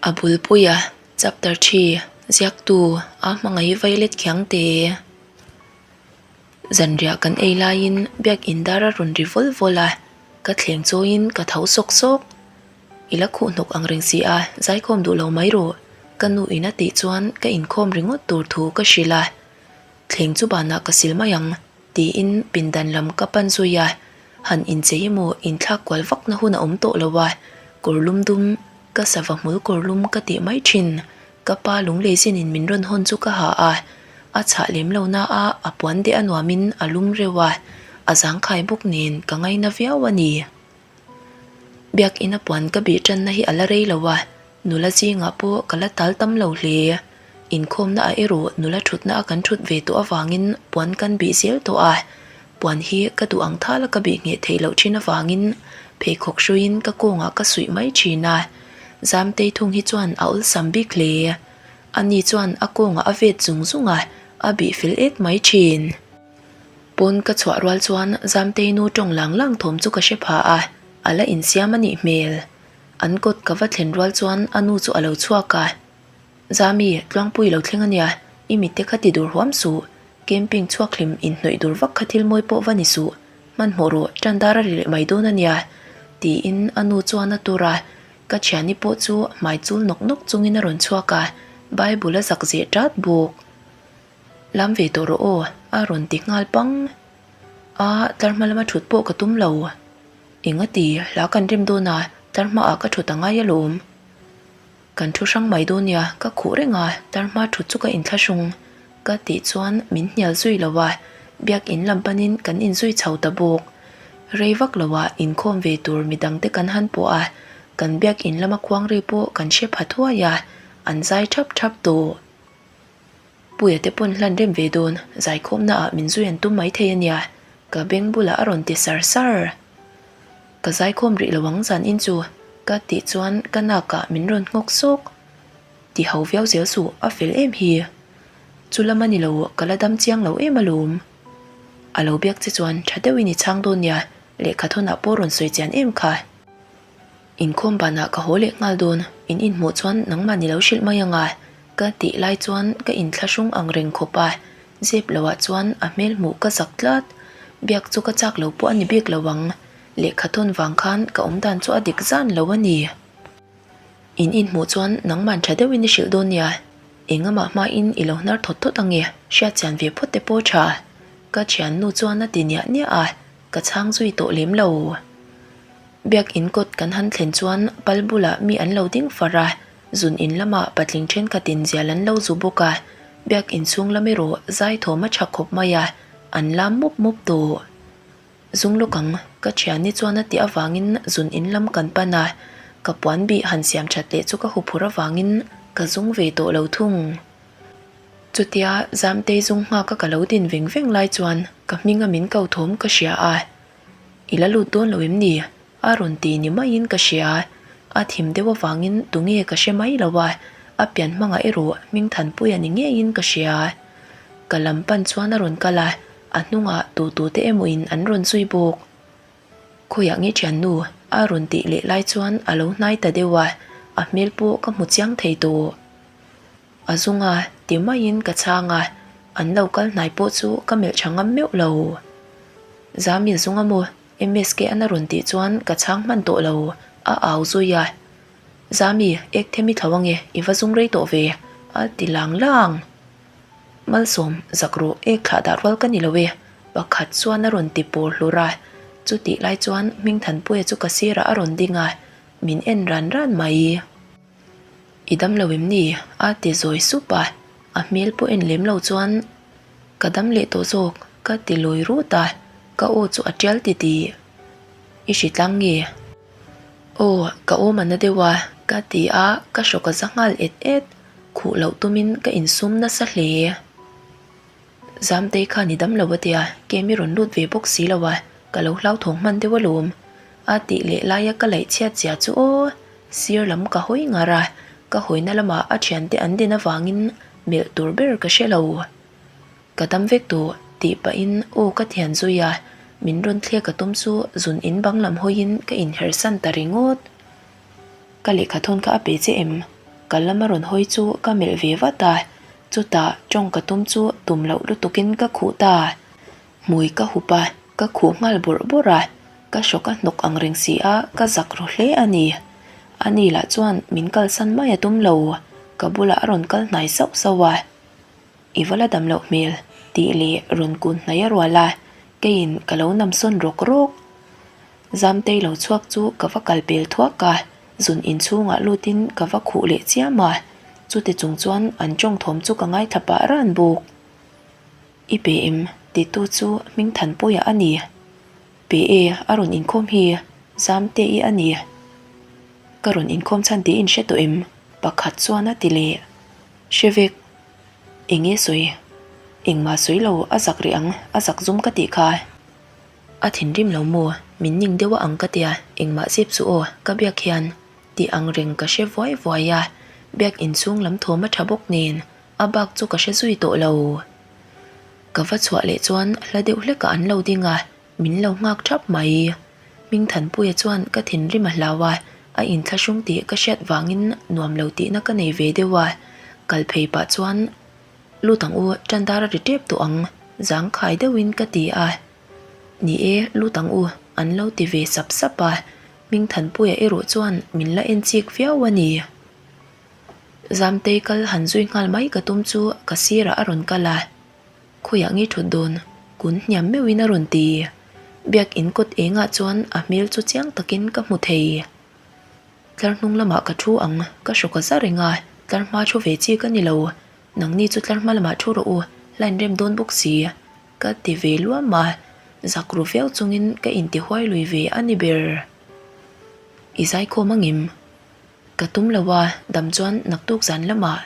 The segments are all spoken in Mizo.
A bulpuia chapter thi ziaktu a hmangaih violet khiangte zanriah kan ei laiin biakin dar a rawn ri vawl vawl a ka thleng chawiin ka tho sawk sawk i la khuh hnawk ang reng si a zaikhawm duh lo mai rawh ka nu in a tih chuan ka inkhawm ringawt tur thu ka hrilh a thleng chu banah ka sil mai ang. Tiin pindan lam ka pan zui a, han inchei emaw inthlak kual vakna hun a awm tawh lo a, kawr lum dum, ka sava hmul kawr lum ka tih mai thin, ka pa lunglei zinin min rawn hawn chu ka ha a, a chhah lem lo na a, a puan deh a nuamin a lum reuh a, a zangkhai bawk nen ka ngaina viau a ni. Biakina puan ka bih tanna hi a la rei lo a, nula zingah pawh ka la tal tam lo hle. Inkhawmna ah erawh nula thutna a kan thut ve tawh avangin puan kan bih zel tawh a, puan hi ka duh ang thala ka bih ngheh theih loh thin avangin pheikhawk hruiin ka kawngah ka suih mai thin a, Zamtei thung hi chuan a awlsam bik hle. Ani chuan a kawngah a vet zung zung a, a bih fel et mai thin. Pawn ka chhuah rual chuan Zamtei nu tawng lang lang thawm chu ka hre pha a, a la insiam a nih hmel. An kawt ka va thlen rual chuan a nu chu a lo chhuak a. Zami, Tluangpui lo thleng a nia, i mitte kha ti dur huam suh. Camping chhuak hlim inhnawih dur vak kha thil mawi pawh va ni suh. Hmanhmawh rawh, tan dar a ri leh mai dawn a nia, tiin a nu chuan a tur a. Ka thiani pawh chu hmai chul nawk nawk chungin a rawn chhuak a, Bible a zak zeh tat bawk. Lam ve tawh rawh aw, a rawn ti nghal pang. A, tlar hma lama thut pawh ka tum lo. Eng a ti, hla kan rem dawn a, tlar hmaah ka thut a ngai alawm. Kan thu hrang mai dawn nia, ka khuh reng a, tlar hma thut chu ka inthlahrung. Ka tih chuan min hnial zui lo a, biakin lam panin kan inzui chho ta bawk. Rei vak loah inkhawm ve tur midangte kan han pawh a, kan biakin lama khuangri pawh kan hre pha thuai a, an zai thap thap tawh. Puia te pawn hlan rem ve dawn, zaikhawmna ah min zui an tum mai thei a nia, ka beng bulah a rawn ti sar sar. Ka zaikhawm rih lo ang zan in chu, ka tih chuan ka nak ah min rawn nghawk sawk. Ti ho viau zel suh, a fel em hi. Chu lam a ni lo, ka la dam chiang lo em alawm. A lo biak che chuan tha deuhin i chhang dawn nia, lehkha thawnah pawh rawn sawi chian em kha. Inkhawm banah ka haw leh nghal dawn, in inhmuh chuan nangmah ni lo hrilh mai anga ka tih lai chuan ka inthlahrung ang reng khawp a, zep loah chuan a hmel hmuh ka zak tlat. Biak chu ka chak lo pawh a ni bik lo ang, lehkha thawn vang khan ka awm dan chu a dik zan lo a ni. In inhmuh chuan nangman tha deuhin i hrilh dawn nia, engamah hmain i lo hnar thawt thawt ange, hriatchian ve phawt te pawh tha, ka thiannu chuan a ti niah niah a, ka chhang zui tawh lem lo. Biakin kawt kan han thlen chuan pal bulah mi an lo ding far a, zun in lamah patling thenkhatin zial an lo zu bawk a, biakin chhung lam erawh zai thawm a tha khawp mai a, an lam mup mup tawh. Zung lawk ang, ka thiani chuan a tih avangin zun in lam kan pan a, ka puan bih han siam that leh chu ka huphur avangin ka zung ve tawh lo thung. Chutia Zamtei zung nghaka ka lo din veng veng lai chuan ka hminga min ko thawm ka hria a. I la lut dawn lo em ni? A rawn ti ni maiin ka hria. A thim deuh avangin tunge ka hre mai lo a, a pian hmangah erawh Hmingthanpuia ni ngeiin ka hria. Ka lam pan chuan a rawn kal a, a hnungah tutute emawin an rawn zui bawk. Khawiah nge thiannu? A rawn tih leh lai chuan a lo hnai ta deuh a, a hmel pawh ka hmu chiang thei tawh. A zung a, ti maiin ka chhang a, an lo kal hnai pawh chu ka melh tha ngam meuh lo. Zami a zung a maw? MSK an a rawn tih chuan ka chhang hman tawh lo, a au zui a. Zami, ek them i thlo ange, i va zung rei tawh ve, a ti lang lang. Malsawm, zak rawh, ek thlah dah rual ka ni lo e, pakhat chuan a rawn ti pawr hlur a. Chutih lai chuan Hmingthanpuia chu ka sirah a rawn ding a, min en ran ran mai. I dam lo em ni? A ti zawi sup a, a hmel pawh en lem lo chuan ka dam leh tawh zawk ka ti lawi rut a, ka aw chu a tial ti tih. I hri tlang nge? Aw, ka awm a na deuh a, ka ti a, ka hrawk a za nghal et et, khuh loh tumin ka insum nasa hle. Zamtei khan i dam lo a tia, kem i rawn lut ve bawk si lo a, ka lo hlauthawng hman deuh alawm. A tih leh laia ka laih chhiat zia chu aw, sir lam ka hawi ngar a, ka hawina lamah a thiante an din avangin melh tur ber ka hre lo. Ka dam vek tawh tih pahin aw ka thian zui a, min rawn thlek a tum chu zun in bang lam hawiin ka inhersan ta ringawt. Ka lehkha thawn kha a pe che em? Ka lam a rawn hawi chu ka melh ve vat a, chutah tawng ka tum chu tum loh lutukin ka khuh ta. Hmui ka hup a, ka khuh nghal bawrh bawrh a, ka hrawk a hnawk ang reng si a, ka zak ru hle a ni. Ani lah chuan min kalsan mai a tum lo, ka bulah a rawn kal hnai sauh sauh a. I va la dam loh hmel tih leh rawn kun hnai a rual a, keiin ka lo nam sawn rawk rawk. Zamtei lo chhuak chu ka va kal pel thuak a, zun inchhungah lutin ka va khuh leh chiam a, chuti chung chuan an tawngthawm chu ka ngaithla pah ran bawk. I pe em? titu chu Hmingthanpuia a ni. Pe e, a rawn inkhawm hi Zamtei a ni. Ka rawn inkhawm chhan tih in hre tawh em? Pakhat chuan a ti leh. Hre vek. Eng nge sawi? Engmah sawi lo, a zak rih ang, a zak zum ka tih kha. A thinrim lo maw? Min ning deuh a ang ka tia, engmah zep chu aw, ka biak hian tih ang reng ka hre vuai vuai a, biak inchhung lam thawm a tha bawk nen a bak chu ka hre zui tawh lo. Ka va chhuah leh chuan hla deuh hlekah an lo ding a, Min lo nghak thap mai. Hmingthanpuia chuan ka thinrim a hlau a, a inthlahrung tih ka hriat vangin nuam lo tihna ka nei ve deuh a. Kal phei pah chuan, Lut ang u, tan dar a ri tep tawh ang, zangkhai deuhin ka ti a. Ni e, lut ang u, an lo ti ve sap sap a. Hmingthanpuia erawh chuan min la en chik viau a ni. Zamtei kal han zui nghal mai ka tum chu ka sirah a rawn kal a. Khawiah nge thut dawn? Kun hniam meuhin a rawn ti. Biak in kawt engah chuan a hmel chu chiang takin ka hmu thei. Tlar hnung lamah ka thu ang, ka hrawk a za reng a, tlar hma thu ve chi ka ni lo. Nangni chu tlar hma lamah thu rawh u, line rem dawn bawk si. Ka ti ve luam a, zak ru viau chungin ka intihuai lui ve a ni ber. I zaikhawm angem? Ka tum lo a, dam chuan naktuk zan lamah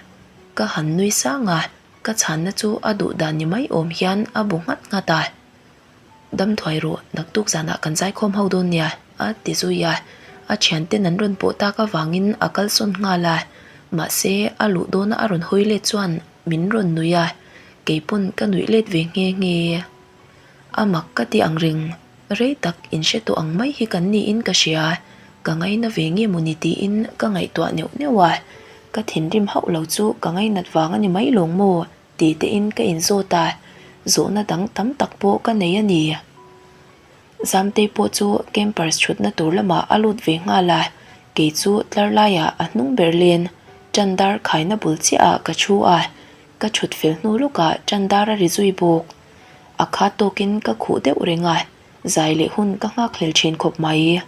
ka han nui sang a, ka chhanna chu a duh dan ni mai awm hian a bu nghat nghat a. Dam thuai rawh, naktuk zanah kan zaikhawm ho dawn nia, a ti zui a. A thianten an rawn pawh tak avangin a kalsawn nghal a, mahse a luh dawna a rawn hawi let chuan min rawn nui a, keipawn ka nuih let ve nghe nghe. A mak ka ti ang reng. Rei tak inhre tawh ang mai hi kan niin ka hria, ka ngaina ve nge mawni tiin ka ngaihtuah neuh neuh a, ka thinrim hauh lo chu ka ngainat vang a ni mai lawng maw ti tein ka inzawt a, zawhna dang tam tak pawh ka nei a ni. Zamtei pawh chu campers thutna tur lamah a lut ve nghal a, kei chu tlar laiah a hnung ber len tan dar khaina bul chiahah ka thu a, ka thut fel hnu lawkah tan dar a ri zui bawk. A kha tawkin ka khuh deuh reng a, zai leh hun ka nghak hlel thin khawp mai.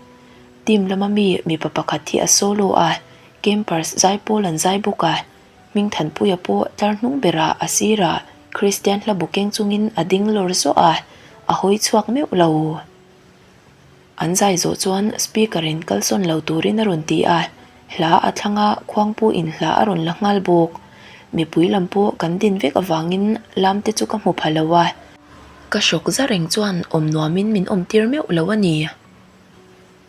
Team lama mi mipa pakhat hi a solo a, campers zai pawl an zai bawk a, Hmingthanpuia pawh tlar hnung berah a sirah Kristian hla bu keng chungin a ding lawr zuah a, a hawi chhuak meuh lo. An zai zawh chuan speaker in kalsawn lo turin a rawn ti a, hla a thlang a, khuangpu in hla a rawn la nghal bawk. Mipui lam pawh kan din vek avangin lam te chu ka hmu pha lo a. Ka hrawk za reng chuan awm nuamin min awm tir meuh lo a ni.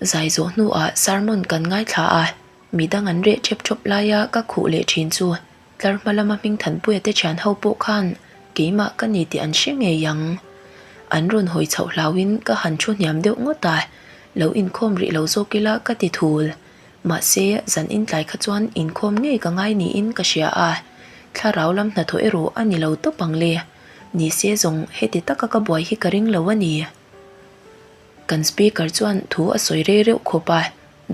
Zai zawh hnuah sermon kan ngaithla a, midang an reh ṭhep ṭhawp laia ka khuh leh ṭhin chu Tlar hma lama Hmingthanpuia te thian ho pawh khan keimah ka ni tih an hre ngei ang. An rawn hawi chhoh hlauhin ka han thu hniam deuh ngawt a, lo inkhawm rih lo zawk ila ka ti thul. Mahse, zan intlai kha chuan inkhawm ngei ka ngai niin ka hria a, thlarau lam hnathawh erawh a ni lo tawp ang le. Nise zawng heti taka ka buai hi ka ring lo a ni. Kan speaker chuan thu a sawi rei reuh khawp a,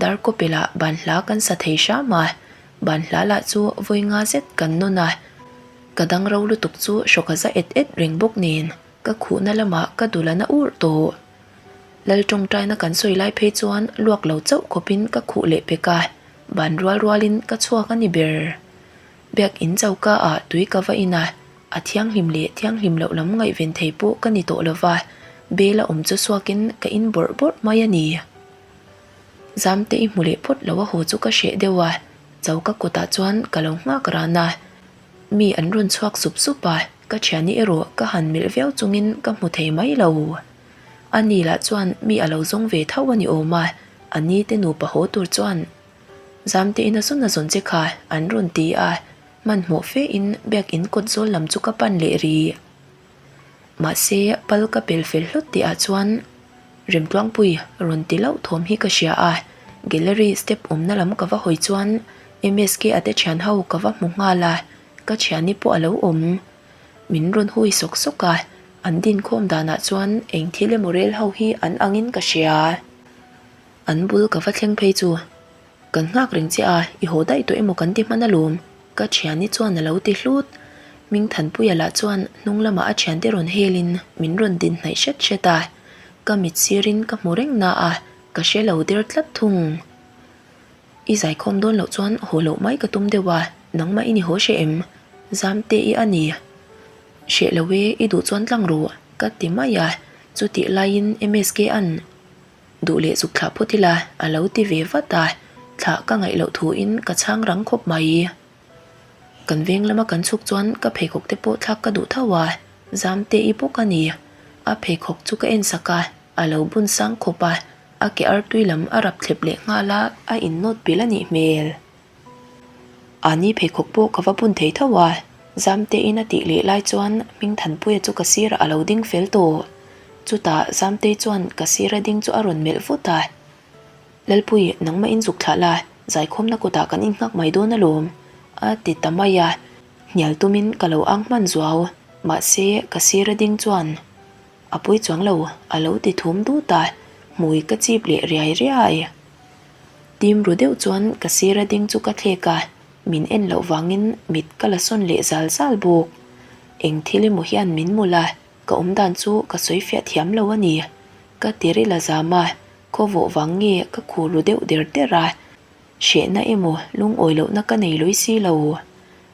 Darkawpelah ban hla kan sa thei hram a, ban hla lah chu vawi nga zet kan nawn a, ka dang ro lutuk chu hrawk a za et et reng bawk nen ka khuhna lamah ka dul a na urh tawh. Lal tawngtaina kan sawi lai phei chuan luak lo chauh khawpin ka khuh leh pek a, ban rual rualin ka chhuak a ni ber. Biak in choka ah tui ka va in a, a thianghlim leh thianghlim loh lam ngaihven thei pawh ka ni tawh lova, bel a awm chu suakin ka in bawrh bawrh mai a ni. Zamte i hmu leh phawt lo a haw chu ka hreh deuh a, choka kawtah chuan ka lo nghak ran a. Mi an rawn chhuak sup sup a, ka thiani erawh ka han melh viau chungin ka hmu thei mai lo. Ani lah chuan mi a lo zawng ve tho a ni awm a, a ni te nupa haw tur chuan Zamte in a zawn a zawn che kha an rawn ti a, hmanhmawh fe in biakin kawt zawl lam chu ka pan leh rih. Mahse pal ka pel fel hlawt tih ah chuan Remtluangpui rawn ti loh thawm hi ka hria a, gallery step awmna lam ka va hawi chuan MSK a te thian ho ka va hmu nghal a, ka thiani pawh a lo awm. Min rawn hui sawk sawk a, an dinkhawm danah chuan eng thil emaw rel ho hi an angin ka hria. An bul ka va thleng phei chu Kan nghak reng che a, i haw daih tawh emaw kan ti hman alawm, ka thiani chuan a lo ti hlut. Hmingthanpuia lah chuan hnung lamah a thiante rawn helin min rawn din hnaih hret hret a, ka mit sirin ka hmu reng na a, ka hre lo der tlat thung. I zaikhawm dawn loh chuan haw loh mai ka tum deuh a, nangmah i ni haw hreh em? Zamte i a ni. Hreh lo e, i duh chuan tlang rawh, ka ti mai a, chutih laiin MSK an. Duh leh zuk thlah phawt ila a lo ti ve vat a, thlah ka ngaih loh thuin ka chhang rang khawp mai. Kan veng lama kan chhuk chuan ka pheikhawk te pawh thlak ka duh tho a, zam te i bawk a ni. A pheikhawk chu ka en sak a, a lo bun sang khawp a, a ke artui lam a rap thlep leh nghal a, a innawt bil a nih hmel. Ani pheikhawk pawh ka va bun thei tho a, Zamteiin a tih leh lai chuan Hmingthanpuia chu ka sirah a lo ding fel tawh. Chutah Zamtei chuan ka sira ding chu a rawn melh vut a, Lalpui, nangmah in zuk thlah la, zaikhawmna kutah kan innghak mai dawn alawm, a ti ta mai a. Hnial tumin ka lo ang hman zuau, mahse ka sira ding chuan a pawi chuang lo, a lo ti thum dut a, hmui ka chip leh riai riai. Tim ru deuh chuan ka sira ding chu ka thlek a, min en loh vangin mit ka la sawn leh zal zal bawk. Eng thil emaw hian min mawlh a, ka awm dan chu ka sawi fiah thiam lo a ni. Ka ti ril a zam a, khawvawh vang nge ka khur ru deuh der der a, hrehna emaw lungawi lohna ka nei lui si lo.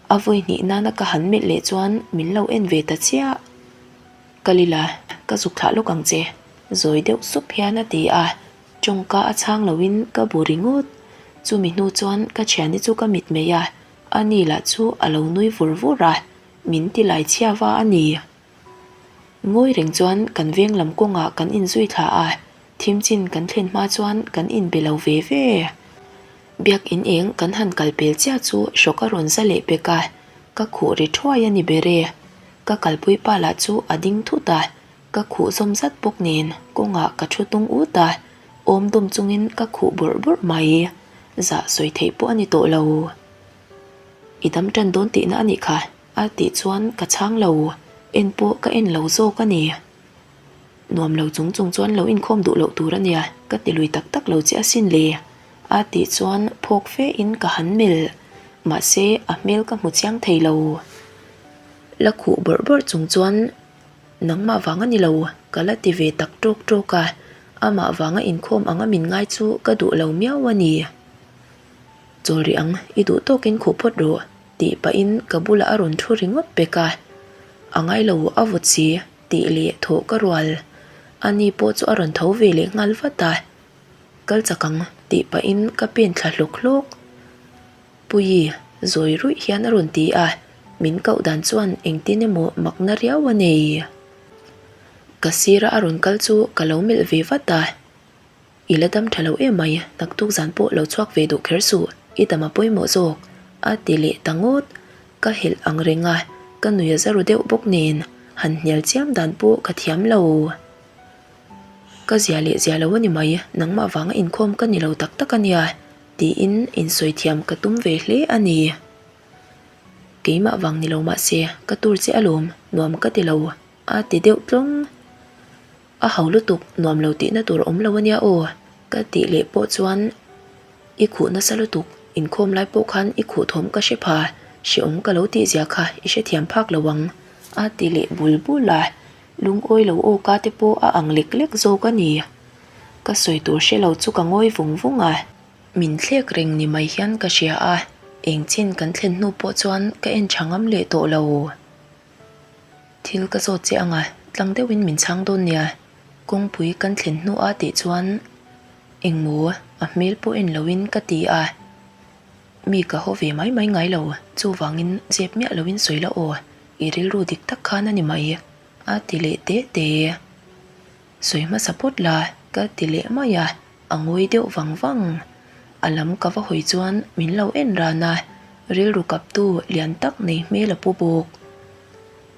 A vawi hnih nana ka han melh leh chuan min lo en ve ta chiah. Ka lila, ka zuk thlah lawk ang che, zawi deuh sup hian a ti a. Tawngka a chhang loin ka bu ringawt. Chumi hnu chuan ka thiani chu ka mit mai a, ani lah chu a lo nui vur vur a, min ti lai chhia va a ni. Ngawi reng chuan kan veng lam kawngah kan inzui thla a, thim chin kan thlen hma chuan kan inbe lo ve ve. Biakin eng kan han kal pel chiah chu hrawk a rawn za leh pek a, ka khuh ri thuai a ni ber e. Ka kalpui pa lah chu a ding thut a, Ka khuh zawm zat bawk nen kawngah ka thu tung ut a, awm dawm chungin ka khuh bawrh bawrh mai. Zah sawi theih pawh a ni tawh lo. I dam tan dawn tihna a nih kha a tih chuan ka chhang lo, en pawh ka en lo zawk a ni. Nuam lo chung chung chuan lo inkhawm duh loh tur a nia, ka ti lui tak tak lo che asin le a tih chuan phawk fe in ka han melh. Mahse a hmel ka hmu chiang thei lo. La khuh bawrh bawrh chung chuan Nangmah vang a ni lo, ka la ti ve tak tawk tawk a, amah vanga inkhawm anga min ngai chu ka duh lo miau a ni. Chawl rih ang, i duh tawkin khuh phawt rawh, tih pahin ka bulah a rawn thu ringawt pek a. A ngai lo, a vawt si, tih leh thawh ka rual. Ani pawh chu a rawn tho ve leh nghal vat a. Kal chak ang, tih pahin ka pen thla hlawk hlawk. Puii, zawi ruih hian a rawn ti a, min koh dan chuan engtin emaw makna riau a nei. Ka sira a rawn kal chu ka lo melh ve vat a, I la dam tha lo em mai, naktuk zan pawh lo chhuak ve duh kher suh, i dam a pawimawh zawk, a ti leh ta ngawt. Ka helh ang reng a, ka nui a za ru deuh bawk nen, han hnial chiam dan pawh ka thiam lo. Ka zia leh zia lo a ni mai, nangmah vanga inkhawm ka ni lo tak tak a nia. Tiin insawi thiam ka tum ve hle a ni. Keimah vang ni lo mah se ka tur che alawm, nuam ka ti lo, a ti deuh tlawng. A ho lutuk, nuam lo tihna tur awm lo ania aw, ka tih leh pawh chuan i khuh nasa lutuk, inkhawm lai pawh khan i khuh thawm ka hre pha, hrehawm ka lo tih zia kha i hrethiam phak lo ang, a ti leh bul bul a, lungawi lo aw ka te pawh a ang lek lek zawk a ni. Ka sawi tur hre lo chu ka ngawi vung vung a. Min thlek reng ni mai hian ka hria a, eng chin kan thlen hnu pawh chuan ka en tha ngam leh tawh lo. Thil ka zawt che anga tlang deuhin min chhang dawn nia, kawngpui kan thlen hnu a tih chuan engmaw a hmel pawh en loin ka ti a. Mi ka haw ve mai mai ngai lo, chuvangin zep miah loin sawi la aw, i rilru dik tak khan a ni mai, a ti leh te te. Sawi hmasa phawt la, ka ti leh mai a, a ngawi deuh vang vang. A lam ka va hawi chuan min lo en ran a, rilru kaptu lian tak nei hmel a pu bawk.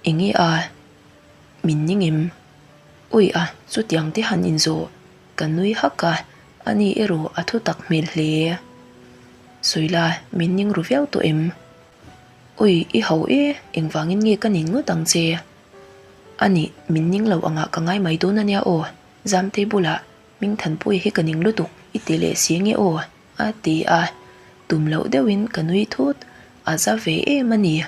Enge a? Min ning em? Ui a, chutiang te han inzawh. Ka nui hak a, ani erawh a thu tak hmel hle. Sawila, min ning ru viau tawh em? Ui, i ho e, engvangin nge ka nin ngawt ang che? A nih, min ning lo angah ka ngai mai dawn a nia aw, Zamtei bulah Hmingthanpuia hi ka ning lutuk i ti leh si nge aw? a ti a, tum loh deuhin ka nui thut, a za ve em a ni.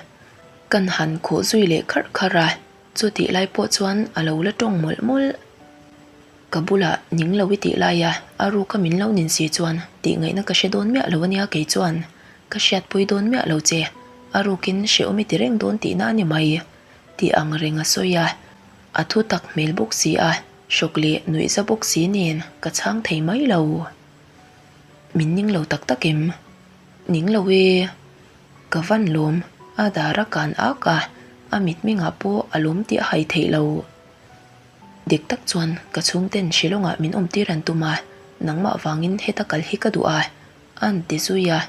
Kan han khuh zui leh kharh kharh a, chutih lai pawh chuan a lo la tawng mawlh mawlh. Ka bulah ning lo i tih laia a ruka min lo nin si chuan tih ngaihna ka hre dawn miah lo a nia kei chuan ka hriatpui dawn miah lo che, a rukin hrehawm i ti reng dawn tihna a ni mai tih ang reng a sawi a, a thu tak hmel bawk si a, hrawk leh nuihza bawk si nen ka chhang thei mai lo. Min ning lo tak tak em? Ning lo e. Ka van lawm, a dar a kan ak a, a mitmengah pawh a lawm tih a hai theih lo. Dik tak chuan ka chhungten Shillong-ah min awmtir an tum a, nangmah vangin heta kal hi ka duh a, a an ti zui a.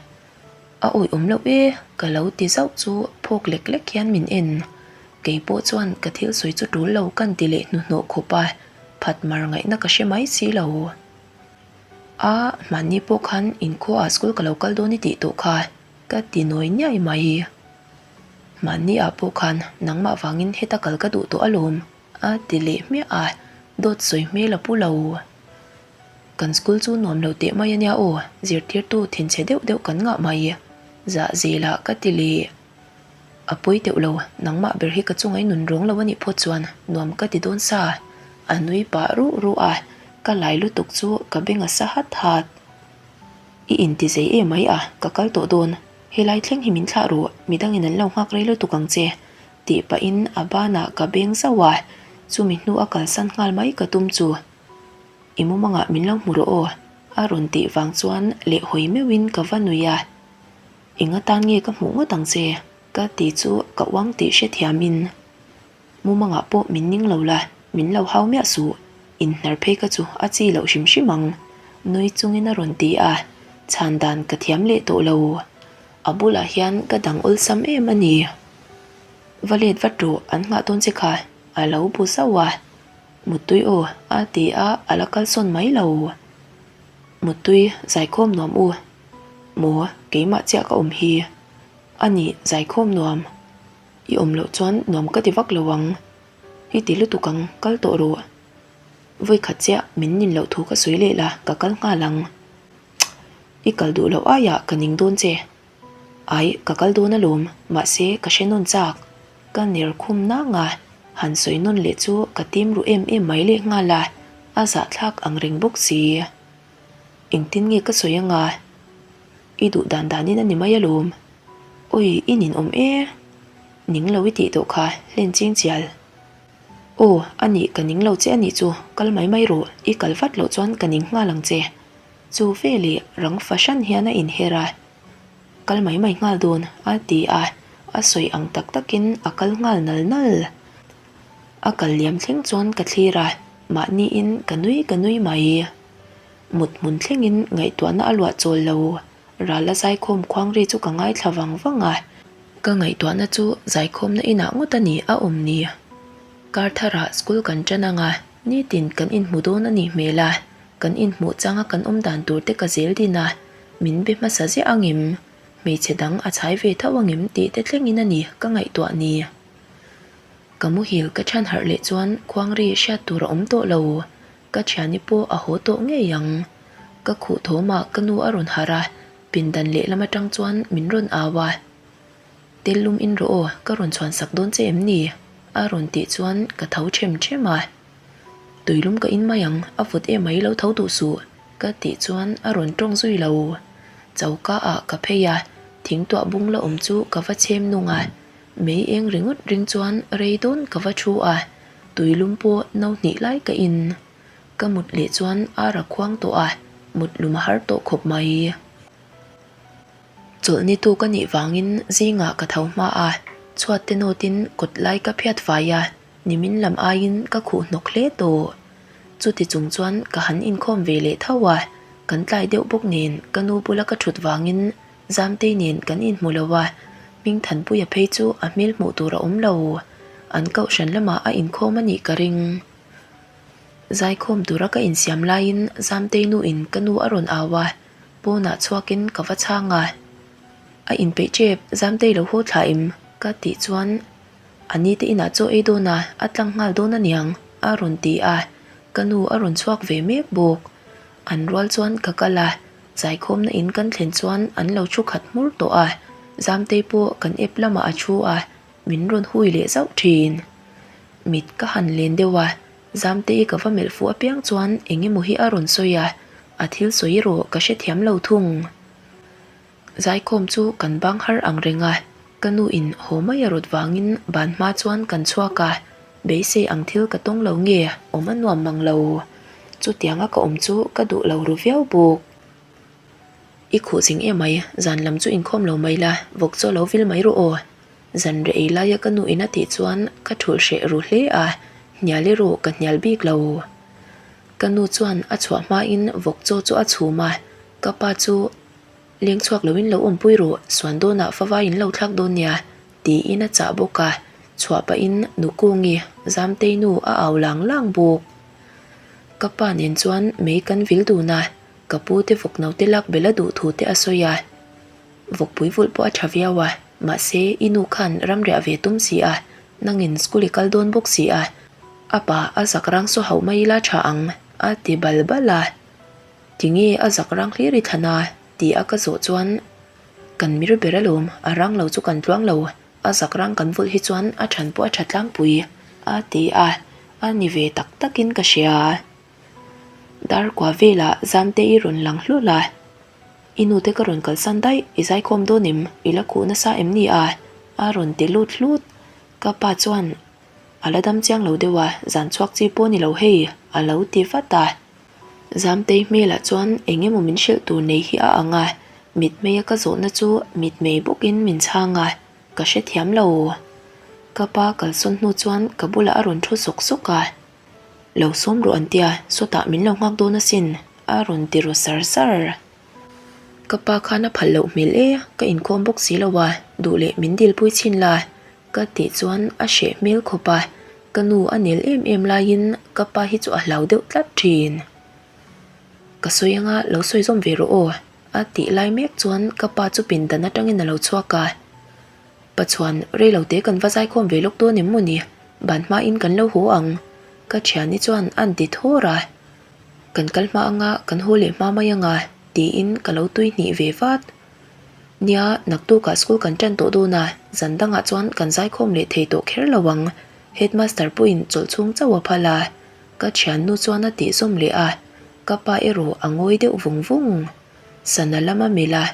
A awih awm loh e, ka lo ti zauh chu phawk lek lek hian min en. Kei pawh chuan ka thil sawi chu tul lo kan ti leh hnuhnawh khawp a, phat mar ngaihna ka hre mai si lo. A, hmanni pawh khan inkhuaah school ka lo kal dawn i tih tawh kha, ka ti nawi niai mai. Mahni ah pawh khan nangmah vangin heta kal ka duh tawh alawm a ti leh hmiah a, dawt sawi hmel a pu lo. Kan school chu nuam lo teh mai ania aw, zirtirtu thinchhe deuh deuh kan ngah mai. Zah zelah ka ti leh. A pawi teuh lo, nangmah ber hi ka chunga i nun rawng lo anih phawt chuan nuam ka ti dawn sa. A nui pah ruh ruh a, ka lai lutuk chu ka beng a sa hat hat. I inti zei em mai a, ka kal tawh dawn. Helai thleng hi min thlah ru, midangin an lo nghak rei lutuk ang che, tih pahin a banah ka beng zauh a, chumi hnu a kalsan nghal mai ka tum chu. I mumangah min lo hmu rawh aw, a rawn tih vang chuan leh hawi meuhin ka va nui a. Eng atan nge ka hmuh ngawt ang che? ka ti chu ka uang tih hrethiamin. Mumangah pawh min ning lo la, min lo hau miah suh, inhnar phei ka chu a chi loh hrim hrim ang, nui chungin a rawn ti a, chhan dan ka thiam leh tawh lo. A bulah hian ka dang awlsam em a ni. Va let vat rawh, an nghah dawn che kha, a lo bu zauh a. Muttui aw, a ti a, a la kalsawn mai lo. Muttui, zaikhawm nuam u. Maw, keimah chiah ka awm hi. A nih, zaikhawm nuam. I awm loh chuan nuam ka ti vak lo ang. I ti lutuk ang, kal tawh rawh. Vawi khat chiah min nin loh thu ka sawi leh la, ka kal nghal ang. I kal duh loh aiah ka ning dawn che. Ai, ka kal dawn alawm, mahse ka hre nawn chak. Ka ner khum nang a, han sawi nawn leh chu ka tim ru em em mai leh nghal a, a zahthlak ang reng bawk si. Engtin nge ka sawi anga? I duh dan danin a ni mai alawm. Awi, i ninawm e. Ning lo i tih tawh kha, hlen ching chial. Aw, a nih ka ning lo che a nih chu, kal mai mai rawh, i kal vat loh chuan ka ning nghal ang che. Chu veleh rang fahran hian a inher a, Kal mai mai nghal dawn, a ti a, a sawi ang tak takin a kal nghal nal nal. A kal liam thleng chuan ka thlir a, mahniin ka nui ka nui mai. Mut hmun thlengin ngaihtuahna a luah chawl lo. Rala zaikhawm khuangri chu ka ngaithla vang vang a. Ka ngaihtuahna chu zaikhawmna inah ngawt a ni a awm ni. Kar tharah school kan tan ang a, nitin kan inhmu dawn a nih hmel a, kan inhmuh changa kan awm dan tur te ka zel din a, min be hmasa ziah angem, hmeichhe dang a chhai ve tho angem tih te thlengin a ni ka ngaihtuah ni. Ka muhil ka chhan harh leh chuan khuangri hriat tur a awm tawh lo. Ka thiani pawh a haw tawh ngei ang. Ka khuh thawmah ka nu a rawn harh a, pindan lehlam atang chuan min rawn au a. Tel lum in rawh aw, ka rawn chhuan sak dawn che em ni? a rawn tih chuan ka tho them them a. Tui lum ka in mai ang, a vawt em mai lo tho duh suh, ka tih chuan a rawn tawng zui lo. Choka ah ka phei a, thingtuah bung la awm chu ka va chhem nung a. Mei eng ringawt ring chuan rei dawn ka va thu a. Tui lum pawh no hnih lai ka in. Ka mut leh chuan ar a khuang tawh a, mut lum a har tawh khawp mai. Chawlhni tu ka nih vangin zingah ka tho hma a, chhuat te nawtin kawt lai ka phiat fai a, nimin lam aiin ka khuh hnawk hle tawh. Chuti chung chuan ka han inkhawm ve leh tho a, kan tlai deuh bawk nen ka nu bula ka thut vangin Zamtei nen kan inhmu lo a, Hmingthanpuia phei chu a hmel hmuh tur a awm lo. An kohhran lamah a inkhawm a nih ka ring. Zaikhawm tura ka insiam laiin Zamtei nuin ka nu a rawn au a. Pawnah chhuakin ka va chhang a, A inpeih tep, Zamtei lo haw thla em? ka tih chuan A ni te inah chaw ei dawn a, a tlang nghal dawn aniang a rawn ti a, ka nu a rawn chhuak ve mek bawk. An rual chuan ka kal a, zaikhawmna in kan thlen chuan an lo thu khat hmur tawh a, Zamtei pawh kan ep lamah a thu a, min rawn hui leh zauh thin. Mit ka han len deuh a, Zamtei ka va melh fuh apiang chuan eng emaw hi a rawn sawi a, a thil sawi erawh ka hrethiam lo thung. Zaikhawm chu kan bang har ang reng a, ka nu in haw mai a rawt vangin ban hma chuan kan chhuak a, beisei ang thil ka tawng lo nge awm a nuam mang lo. Chutianga ka awm chu ka duh lo ru viau bawk. I khuh zing em mai, zan lam chu inkhawm lo mai la, vawk chaw lo vil mai rawh aw. Zan reh ei laia ka nu in a tih chuan ka thulh hreh ru hle a, hnial erawh ka hnial bik lo. Ka nu chuan a chhuah hmain vawk chaw chu a chhum a, ka pa chu leng chhuak loin lo awmpui rawh, suan dawnah favai in lo thlak dawn nia tiin a chah bawk a, chhuah pahin Nukungi Zamtei nu a au lang lang bawk. Ka pa nen chuan mei kan vil dun a, ka pu te vawk naute lak bel a duh thu te a sawi a. Vawkpui vulh pawh a tha viau a, mahse i nu khan ram riah ve tum si a, nangin school i kal dawn bawk si a, a pa a zak rang saw hauh mai ila tha ang a ti bal bal a. Tinge a zak rang hlir i thlan a? ti a ka zawh chuan kan mir ber alawm, a rang lo chu kan tluang lo, a zak rang kan vulh hi chuan a than pawh a tha tlangpui a ti a, a ni ve tak takin ka hria. Darkua velah Zamte i rawn lang hlawlh a. I nute ka rawn kalsan daih, i zaikhawm dawn em? I la khuh nasa em ni a? A rawn ti lut hlut. Ka pa chuan, A la dam chiang lo deuh a, zan chhuak chi pawh ni lo hei, a lo ti vat a. Zamtei hmelah chuan eng emaw min hrilh tur nei hi a ang a, mitmeia ka zawhna chu mitmei bawkin min chhang a, ka hrethiam lo. Ka pa kalsawn hnu chuan ka bulah a rawn thu sawk sawk a. Lo sawm rawh an tia, sawtah min lo nghak dawn asin, a rawn ti ru sar sar. Ka pa khan a phalh loh hmel e, ka inkhawm bawk si lo a, duh leh min dilpui chhin la, ka tih chuan a hreh hmel khawp a, ka nu a nel em em laiin ka pa hi chu a hlau deuh tlat thin. Ka sawi anga lo sawi zawm ve rawh aw, a tih lai mek chuan ka pa chu pindan atangin a lo chhuak a. Pachuan, Reilote kan va zaikhawm ve lawk dawn em maw ni? Ban hmain kan lo haw ang. Ka thiani chuan a ti thawr a. Kan kal hma anga kan haw leh hma mai anga tiin ka lo tui hnih ve vat. Nia, naktukah school kan tan tawh dawn a, zan dangah chuan kan zaikhawm leh thei tawh kher lo ang. Headmaster pawhin chawlh chhung chauh a phal a. Ka thiannu chuan a tih zawm leh a, ka pa erawh a ngawi deuh vung vung. Sana lama melh a.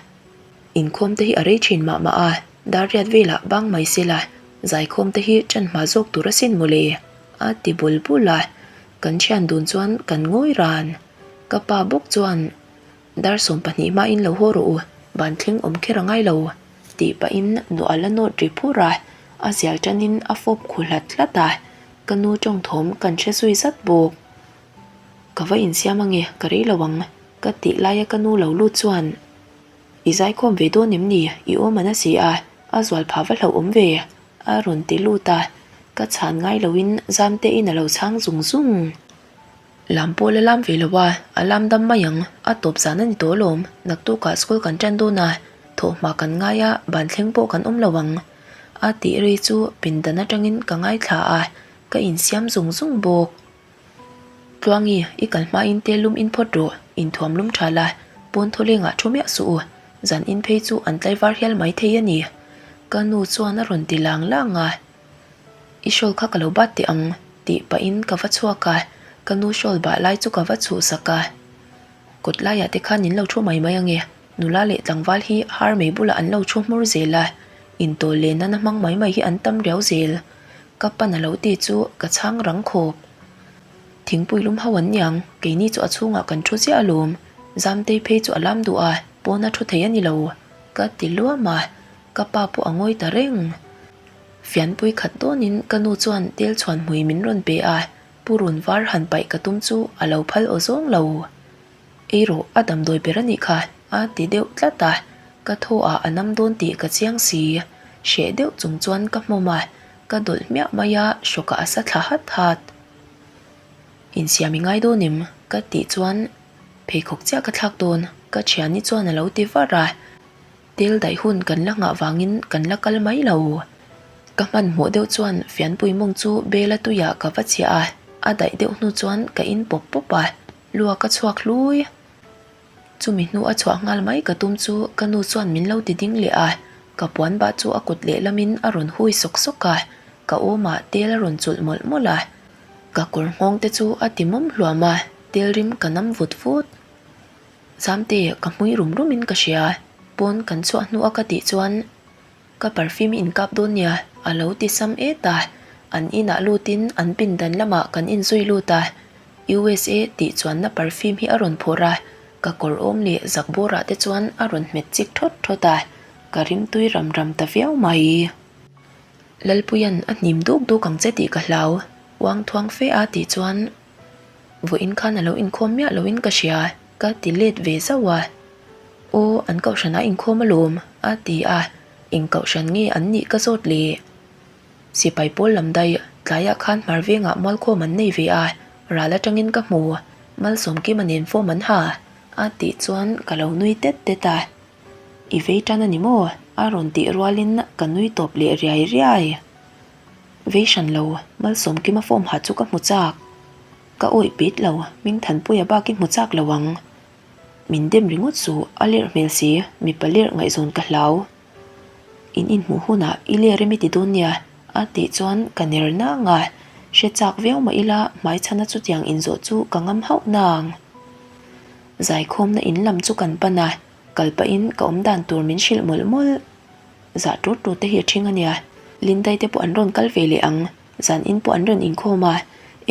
Inkhawm te hi a rei thin mah mah a, dar riat velah bang mai se la, zaikhawm te hi ṭan hma zawk tur asin mawle, a ti bul bul a. Kan thian dun chuan kan ngawi ran. Ka pa bawk chuan, Dar 12 hmain lo haw rawh u, ban thleng awm kher a ngai lo, tih pahin nuah la nawt ri phur a, a zial ṭanin a fawp khu hlat hlat a, ka nu ṭawngthawm kan hre zui zat bawk. Ka va insiam ange, ka rei lo ang, ka tih laia ka nu lo lut chuan, I zaikhawm ve dawn em ni? I awm a na si a, a zual phah va hlauh awm ve, a rawn ti lut a, ka chhan ngai loin Zamtein a lo chhang zung zung. Lam pawh la lam ve lo a, a lam dam mai ang, a tawp zan a ni tawh alawm, naktukah school kan tan dawn a, thawhhma kan ngai a, ban thleng pawh kan awm lo ang, a tih ri chu pindan atangin ka ngaithla a, ka insiam zung zung bawk. Tluangi, i kal hmain te lum in phawt rawh, inthuam lum tha la, pawn thawlengah thu miah suh u, zan in phei chu an tlaivar hial mai thei a ni. Ka nu chuan a rawn ti lang lang a, I shawl kha ka lo bat teh ang, tih pahin ka va chhuak a, ka nu shawl bah lai chu ka va chhuhsak a. Kawt laiah te khan in lo thu mai mai ange, nula leh tlangval hi har mei bulah an lo thu hmur zel a, intawl leh nana hmang mai mai hi an tam riau zel. Ka pan a lo ti chu ka chhang rang khawp. Thingpui lum ho an niang, keini chu a chhungah kan thu chiah alawm. Zamtei phei chu a lam duh a, pawna thu thei a ni lo. Ka ti luam a, ka pa pawh a ngawi ta reng. Fianpui khat dawnin ka nu chuan tel chhuan hmui min rawn pe a, purun var han paih ka tum chu a lo phal aw zawng lo. Ei rawh, a damdawi ber a nih kha, a ti deuh tlat a, ka thaw ah a nam dawn tih ka chiang si. Hreh deuh chung chuan ka hmawm a, ka dawlh hmiah mai a, hrawkah a sa thla hat hat. Insiam i ngai dawn em? ka tih chuan pheikhawk chiah ka thlak dawn. Ka thiani chuan a lo ti var a, tel daih hun kan la nghah vangin kan la kal mai lo. Ka hmanhmawh deuh chuan fianpui mawng chu bela tuiah ka va chhiah a, a daih deuh hnu chuan ka in pawp pawp a, lua ka chhuak hlui. Chumi hnu a chhuah nghal mai ka tum chu ka nu chuan min lo ti ding leh a, ka puan bah chu a kut lehlamin a rawn hui sawk sawk a, ka awmah tel a rawn chulh mawlh mawlh a, ka kawr nghawng te chu a ti mawm hluam a, tel rim ka nam vut vut. Zamte ka hmui rum rum in ka hria, pawn kan chhuah hnu a ka tih chuan Ka perfume in kap dawn nia, a lo ti sam et a. An inah lutin an pindan lamah kan inzui lut a. USA tih chuanna perfume hi a rawn phawrh a, ka kawr awm leh zak bawrah te chuan a rawn hmet chik thawt thawt a, ka rimtui ram ram ta viau mai. Lalpuia'n a hnim duk duk ang che tih ka hlau, uang thuang fe a tih chuan vawiin khan a lo inkhawm miah loin ka hria, ka ti let ve zauh a. Aw, an kohhran a inkhawm alawm, a ti a, eng kohhran nge an nih ka zawt le? Sipai pawl lam daih, tlaiah khan hmar vengah mualkhawm an nei ve a, ral atangin ka hmu, Malsawmkima nen form an ha, a tih chuan ka lo nui tet tet a. I vei tan a ni maw? a rawn tih rualin ka nui tawp leh riai riai. Vei hran lo, Malsawmkima form ha chu ka hmu chak. Ka awih pit lo, Hmingthanpuia bak i hmu chak lo ang. Min dem ringawt suh, a lerh hmel si, mipa lerh ngaihzawn ka hlau. In inhmuh hunah i ler em i ti dawn nia, a tih chuan ka ner nang a, hre chak viau mah ila hmaichhana chutiang inzawh chu ka ngam hauh nang. Zaikhawmna in lam chu kan pan a, kal pahin ka awm dan tur min hrilh mawlh mawlh. Zah tut tut te hi a ṭhing a nia, Lindai te pawh an rawn kal ve leh ang. Zan in pawh an rawn inkhawm a,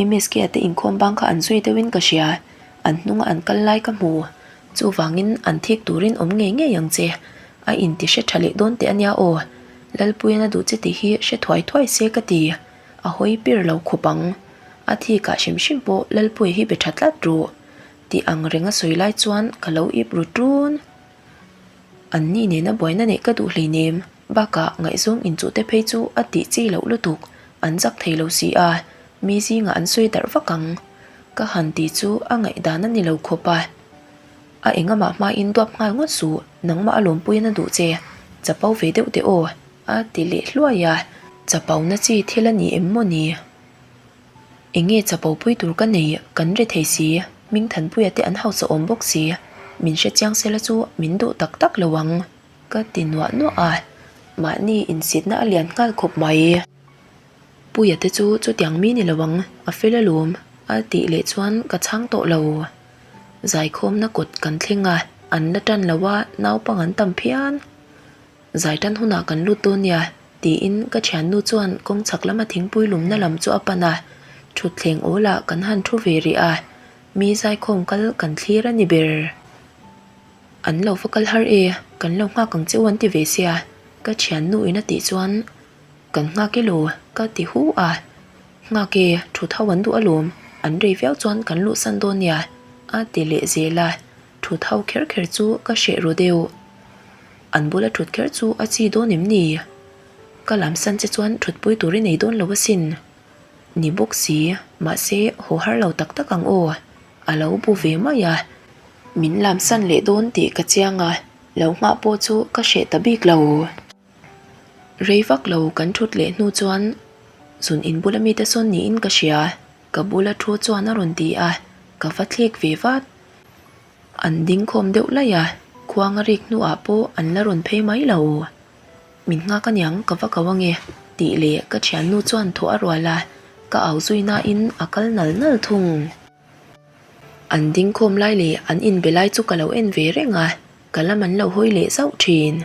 MSK-a te inkhawm bang kha an zui deuhin ka hria, an hnunga an kal lai ka hmu. Chuvangin an thik turin awm ngei ngei ang che, a inti hre tha leh dawn teh a nia aw. Lalpuian a duh che tih hi hre thuai thuai se ka ti, a hawi pir lo khup ang. A thikah hrim hrim pawh Lalpuia hi be tha tlat ruh tih ang reng a sawi lai chuan ka lo ip ru ṭun. An ni nena buaina neih ka duh hleinem. Bakah ngaihzawng inchuhte phei chu a tih chi loh lutuk, an zak thei lo si a, mi zingah an sawi darh vak ang. Ka han ti chu a ngaihdan a ni lo khawp a. A engamah hmain duap nghal ngawt suh, nangmah a lawmpuiin a duh che, chapo ve deuh teh aw, a ti leh hluai a. Chapo na chi thil a ni em maw ni? Enge chapo pui tur ka nei, kan re thei si, Hmingthanpuia te an hausa awm bawk si, min hrechiang sela chu min duh tak tak lo ang. Ka ti nuah nuah a, mahni insitna a lian nghal khawp mai. Puia te chu chutiang mi ni lo ang, a fel alawm, a tih leh chuan ka chhang tawh lo. Zaikhawmna kawt kan thleng a, an la tan lo a, naupang an tam phian. Zai tan hunah kan lut dawn nia, tiin ka thiannu chuan kawng chhak lama thingpui lumna lam chu a pan a, thutthleng awlah kan han thu ve rih a, mi zaikhawm kal kan thlir a ni ber. An lo va kal har e, kan lo nghak ang che u an ti ve sia, ka thiannu in a tih chuan kan nghak elaw ka ti hu a, nghak e, thut ho an duh alawm, an rei viau chuan kan luhsan dawn nia a ti leh zel a, thut ho kher kher chu ka hreh ru deuh. An bula thut kher chu a chi dawn em ni? Ka lamsan che chuan thutpui tur i nei dawn lo asin. Ni bawk si, mahse haw har lo tak tak ang aw. A lo bu ve mai a, min lamsan leh dawn tih ka chiang a, lo nghah pawh chu ka hreh ta bik lo. Rei vak lo kan thut leh hnu chuan zun in bula mite sawn niin ka hria, ka bula thu chuan a rawn ti a, ka va thlek ve vat. An ding khawm deuh laih a, khuang a rik hnuah pawh an la rawn phei mai lo. Min nghak aniang ka va ko ange tih leh ka thiannu chuan thaw a rual a, ka au zui nain a kal nal nal thung. An ding khawm lai leh an inbe lai chu ka lo en ve reng a, ka lam an lo hawi leh zauh thin.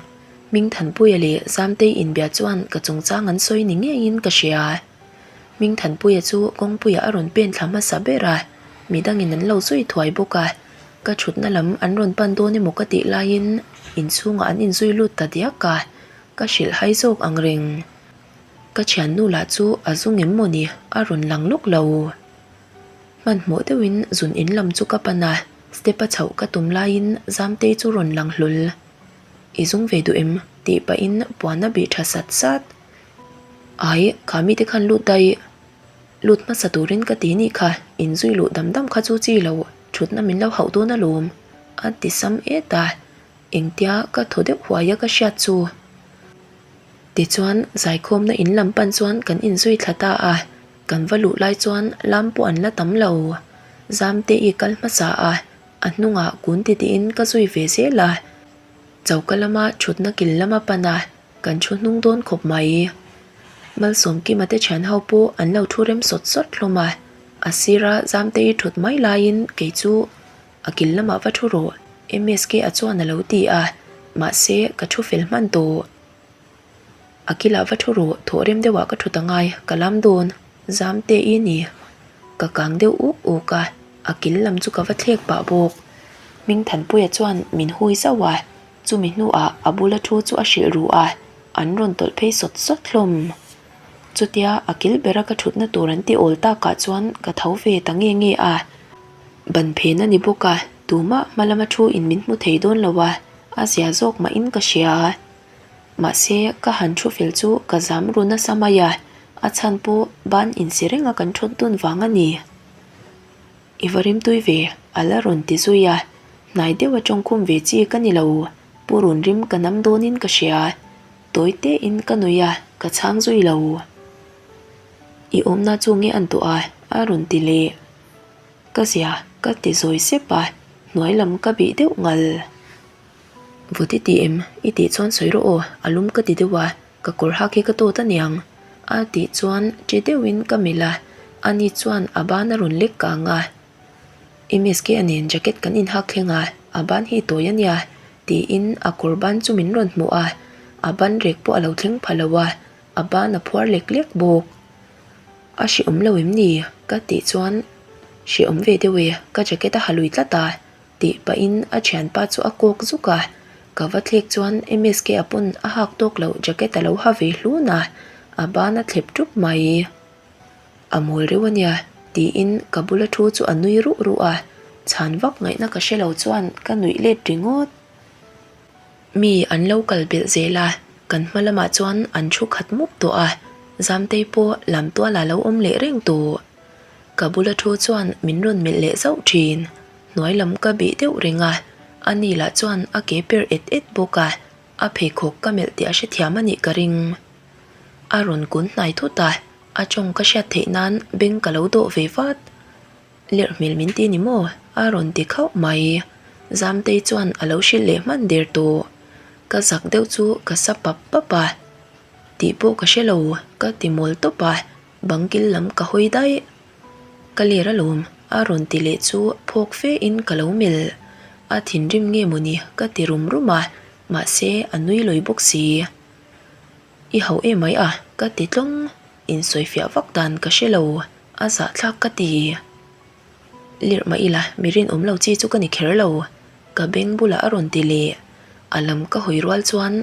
Hmingthanpuia leh Zamtei inbia chuan ka chungchang an sawi ni ngeiin ka hria. Hmingthanpuia chu kawngpuiah a rawn pen thla hmasa ber a, midangin an lo zui thuai bawk a. Ka thutna lam an rawn pan dawn emaw ka tih laiin inchhungah an inzui lut ta diak a, ka hrilh hai zawk ang reng. Ka thiannu lah chu a zu ngem maw ni a rawn lang lawk lo. Hmanhmawh deuhin zun in lam chu ka pan a, step a chhoh ka tum laiin Zamtei chu rawn lang hlawl. I zung ve duh em? tih pahin puan a bih tha sat sat. Ai, kha mite khan lut daih. Lut hmasa turin ka ti nih kha, inzui luh dam dam kha chu chi lo, thutna min lo hauh dawn alawm. A ti sam et a, engtia ka thaw deuh huai a ka hriat chu. Tichuan zaikhawmna in lam pan chuan kan inzui thla ta a, kan va luh lai chuan lam pawh an la tam lo. Zamte i kal hmasa a, a hnungah kun titiin ka zui ve zel a. Choka lama thutna kil lama pan a, kan thu hnung dawn khawp mai. Malsawmkima te thian ho pawh an lo thu rem sawt sawt hlawm a, a sira Zamte i thut mai laiin kei chu A kil lamah va thu rawh, MSK a chuan a lo ti a, mahse ka thu fel hman tawh. A kilah va thu rawh, thawh rem deuhah ka thut angai, ka lam dawn, zam te i ni. Ka kang deuh uk uk a, a kil lam chu ka va thlek pah bawk. Hmingthanpuia chuan min hui zauh a, chumi hnuah a bula thu chu a hrilh ru a, an rawn tawlh phei sawt sawt hlawm. Chutia a kil bera ka thutna tur an ti awl takah chuan ka tho ve ta nge nge a. Ban phen a ni bawk a, tumah hma lama thu in min hmu thei dawn lo a, a zia zawk mahin ka hria. Mahse, ka han thu fel chu ka zam ru nasa mai a, a chhan pawh ban insi renga kan thut dun vang a ni. I va rimtui ve, a la rawn ti zui a, hnai deuha tawngkhum ve chi ka ni lo, pu rawn rim ka nam dawnin ka hria. Tawi tein ka nui a, ka chhang zui lo. I awmna chu nge an tawh a? a rawn ti leh. Ka zia ka ti zawi sep a, hnuai lam ka bih deuh ngal. Vawt i ti em? I tih chuan sawi rawh aw, a lum ka ti deuh a, ka kawr hak hi ka tawt aniang. A tih chuan ṭi deuhin ka melh a, ani chuan a ban a rawn lek kang a. MSK a nen jacket kan inhak thleng a, a ban hi tawi ania tiin a kawr ban chu min rawn hmuh a, a ban rek pawh a lo thleng pha lo a, a ban a phuar lek lek bawk. A hrehawm lo em ni? Ka tih chuan Hrehawm ve deuh e, ka jacket a ha lui tlat a, tih pahin a thianpa chu a kawk zuk a. Ka va thlek chuan MSK a pawn a hak tawk loh jacket a lo ha ve hlun a, a ban a thlep ṭup mai. A mawl reuh a nia, tiin ka bula thu chu a nui ruh ruh a, chhan vak ngaihna ka hre lo chuan ka nuih let ringawt. Mi an lo kal belh zel a, kan hma lamah chuan an thu khat mup tawh a, Zamtei pawh lamtualah lo awm leh reng tawh. Ka bula thu chuan min rawn melh leh zauh thin, hnuai lam ka bih deuh reng a, ani lah chuan a ke per et et bawk a, a pheikhawk ka melh tih a hrethiam a nih ka ring. A rawn kun hnai thut a, a tawng ka hriat theih nan beng ka lo dawh ve vat. Lerh hmel min ti ni maw? A rawn ti khauh mai. Zamtei chuan a lo hrilh leh hman der tawh. Ka zak deuh chu ka sa pap pap a. Tih pawh ka hre lo, ka ti mawl tawp a, bang kil lam ka hawi daih. Ka ler alawm, a rawn ti leh chu phawk fe in ka lo melh. A thinrim nge mawni ka ti rum rum a, mahse a nui lawi bawk si. I hauh emai a, ka ti tlawng. Insawifiah vak dan ka hre lo. A zahthlak ka ti. Lirh mah ila mi rinawm lo chi chu ka ni kher lo. Ka beng bulah a rawn ti leh. A lam ka hawi rual chuan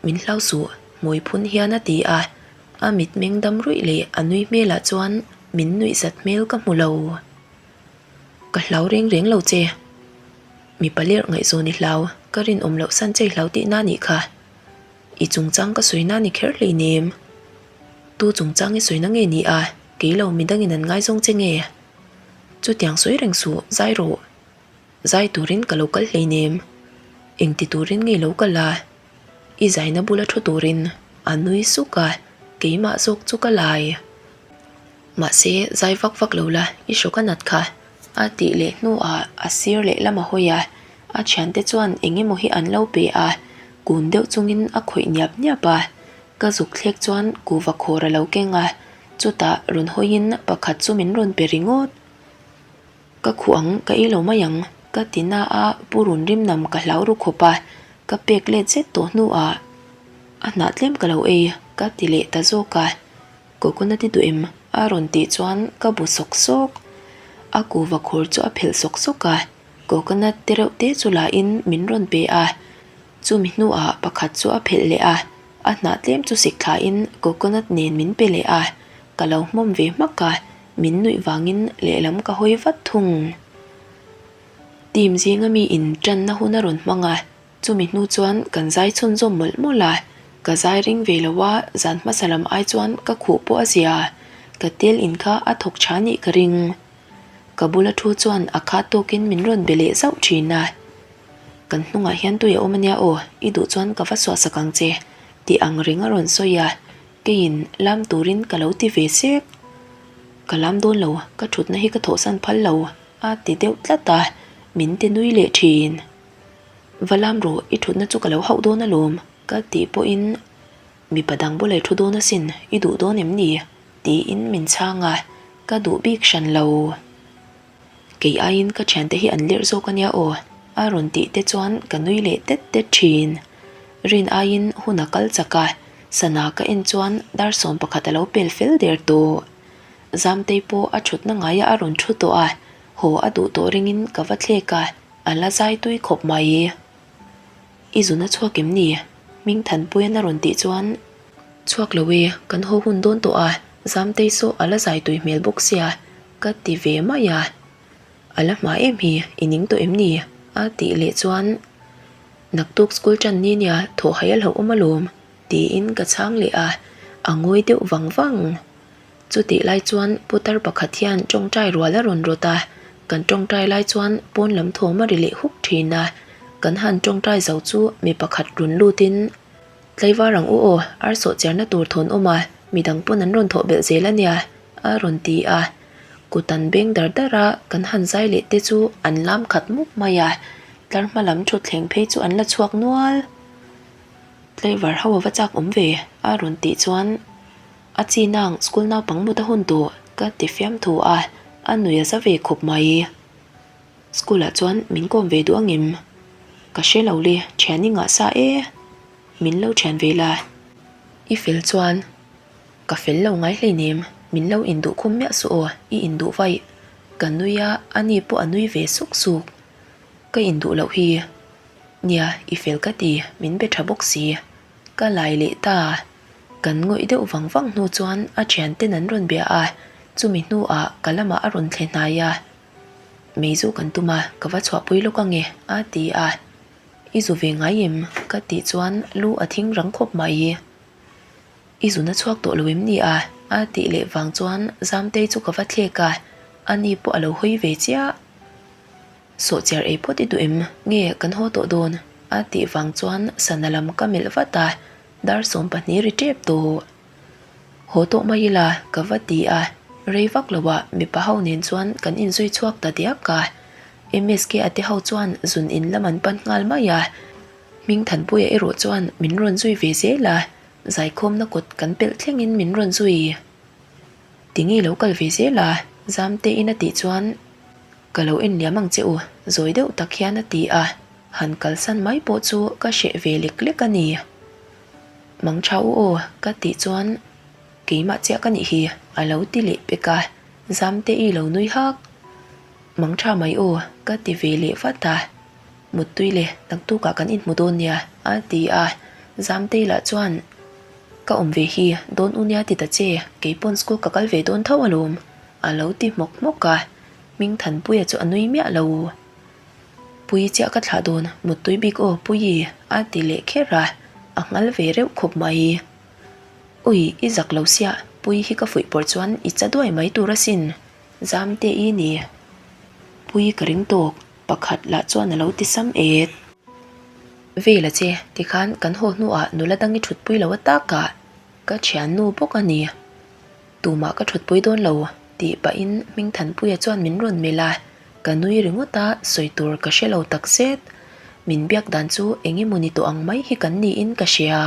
min hlau suh, hmui phun hian a ti a. A mitmeng dam ruih leh a nui hmelah chuan min nuih zat hmel ka hmu lo. Ka hlau reng reng lo che. Mipa lerh ngaihzawn i hlau, ka rinawm loh san che i hlau tihna a nih kha. I chungchang ka sawina ni kher hleinem. Tu chungchang i sawina nge ni a, kei lo midangin an ngaizawng che nge? Chutiang sawi reng suh, zai rawh. Zai turin ka lo kal hleinem. Engti turin nge lo kal a? I zaina bula thu turin a nui suk a, keimah zawk chu ka lai. Mahse, zai vak vak lo la, i hrawk a nat kha. A tih leh hnuah a sir lehlam a hawi a, a thiante chuan eng emaw hi an lo pe a, kun deuh chungin a khawih niap niap a. Ka zuk thlek chuan kuhva khawr a lo keng a, chutah rawn hawiin pakhat chu min rawn pe ringawt. Ka khuh ang, ka ei lo mai ang, ka ti na a, pu run rim nam ka hlau ru khawp a, ka pek let zet tawh hnuah a hnah tlem ka lo ei, ka ti leh ta zawk a. Coconut i duh em? a rawn tih chuan ka bu sawk sawk. A kuhva khur chu a phelh sawk sawk a, coconut te reuh te chu la in min rawn pe a. Chumi hnuah pakhat chu a phelh leh a, a hnah tlem chu sik thla in coconut nen min pe leh a, ka lo hmawm ve hmak a, min nuih vangin lehlam ka hawi vat thung. Team zinga mi in tanna hun a rawn hmang a, Chumi hnu chuan kan zai chhunzawm mawlh mawlh a, ka zai ring ve lo a, zan hmasa lam ai chuan ka khuh pawh a zia, ka tel in kha a thawk tha nih ka ring. Ka bula thu chuan a khat tawkin min rawn be leh zauh thin a. Kan hnungah hian tui a awm ania aw, i duh chuan ka va suah sak ang che, tih ang reng a rawn sawi a, keiin lam turin ka lo ti ve sek. Ka lam dawn lo, ka thutna hi ka thawhsan phal lo, a ti deuh tlat a, min ti nui leh thin. Va lam rawh, i thutna chu ka lo hauh dawn alawm, ka tih pawhin mipa dang bulah i thu dawn asin, i duh dawn em ni? tiin min chhang a, ka duh bik hran lo. Kei aiin ka thiante hi an lerh zawk ania aw, a rawn tih te chuan ka nui leh tet tet thin. Rin aiin hun a kal chak a, sana ka en chuan dar 11 a lo pel fel der tawh. Zamtei pawh a thutna ngaiah a rawn thu tawh a, haw a duh tawh ringin ka va thlek a, a la zai tui khawp mai. I zun a chhuak em ni? Hmingthanpuian a rawn tih chuan Chhuak lo e, kan haw hun dawn tawh a, Zamtei saw a la zai tui hmel bawk sia, ka ti ve mai a. A la hma em hi, i ning tawh em ni? a tih leh chuan Naktuk school tan ni nia thawh hai a hlauhawm alawm, tiin ka chhang leh a, a ngawi deuh vang vang. Chutih lai chuan putar pakhat hian tawngtai rual a rawn rawt a, kan tawngtai lai chuan pawn lam thawm a ri leh huk thin a, kan han tawngtai zo chu mi pakhat rawn lutin Tlaivar ang u aw, ar sawh chiarna tur thawn awm a, midang pawn an rawn thawh belh zel a nia, a rawn ti a. Kut an beng dar dar a, kan han zai leh te chu an lam khat mup mai a, tlar hma lam thutthleng phei chu an la chhuak nual. Tlaivar ho a va chak awm ve, a rawn tih chuan a chi nang school naupang mut a hun tawh ka ti fiam thu a, a nui a za ve khawp mai. School ah chuan min kawm ve duh angem? Ka hre lo le, thian i ngah sa e, min lo thian ve la. I fel chuan ka fel lo ngai hleinem, min lo induh khum miah suh aw, i induh vaih. Ka nui a, ani pawh a nui ve suk suk. Ka induh loh hi. Nia, i fel ka ti, min be tha bawk si. Ka lai leh ta. Kan ngawih deuh vang vang hnu chuan a thianten an rawn bia a, chumi hnuah ka lamah a rawn thle hnai a. Mei zu kan tum a, ka va chhuahpui lawk ange, a ti a. I zu ve ngai em? ka tih chuan lu a thing rang khawp mai. I zun a chhuak tawh lo em ni a? a tih leh vang chuan Zamtei chu ka va thlek a, ani pawh a lo hawi ve chiah. Sawhchiar ei phawt i duh em? Nge kan haw tawh dawn? a tih vang chuan sana lam ka melh vat a, dar 12 ri tep tawh. Haw tawh mai ila ka va ti a, rei vak lo ah mipa ho nen chuan kan inzui chhuak ta diak a. MSK a te ho chuan zun in lam an pan nghal mai a, Hmingthanpuia erawh chuan min rawn zui ve zel a, zaikhawmna kawt kan pelh thlengin min rawn zui. Tinge lo kal ve zel a? Zamtein a tih chuan Ka lo en liam ang che u, zawi deuh tak hian a ti a, han kalsan mai pawh chu ka hreh ve lek lek a ni. Mang tha u aw ka tih chuan keimah chiah ka nih hi a lo ti leh pek a, Zamte i lo nui hak. Mang tha mai aw ka ti ve leh vat a, Muttui le naktukah kan inhmu dawn nia a ti a, Zamtei lah chuan ka awm ve hi dawn u nia ti ta che, keipawn school ka kal ve dawn tho alawm a lo ti hmawk hmawk a, Hmingthanpuia chu a nui miah lo. Pui chiah ka thlah dawn, muttui bik aw Puii a ti leh kher a, a nghal ve reuh khawp mai. Ui, i zak lo siah, Puii hi ka fuih pawr chuan i cha duai mai tur asin, zam te i ni. Puii ka ring tawk, pakhat lah chuan a lo ti sam et. Vel a che, tikhan kan haw hnuah nula dang i thutpui lo atakah ka thiannu bawk a ni. Tumah ka thutpui dawn lo tih pahin Hmingthanpuia chuan min rawn melh a, ka nui ringawt a, sawi tur ka hre lo tak zet. Min biak dan chu eng emaw ni tawh ang mai hi kan niin ka hria.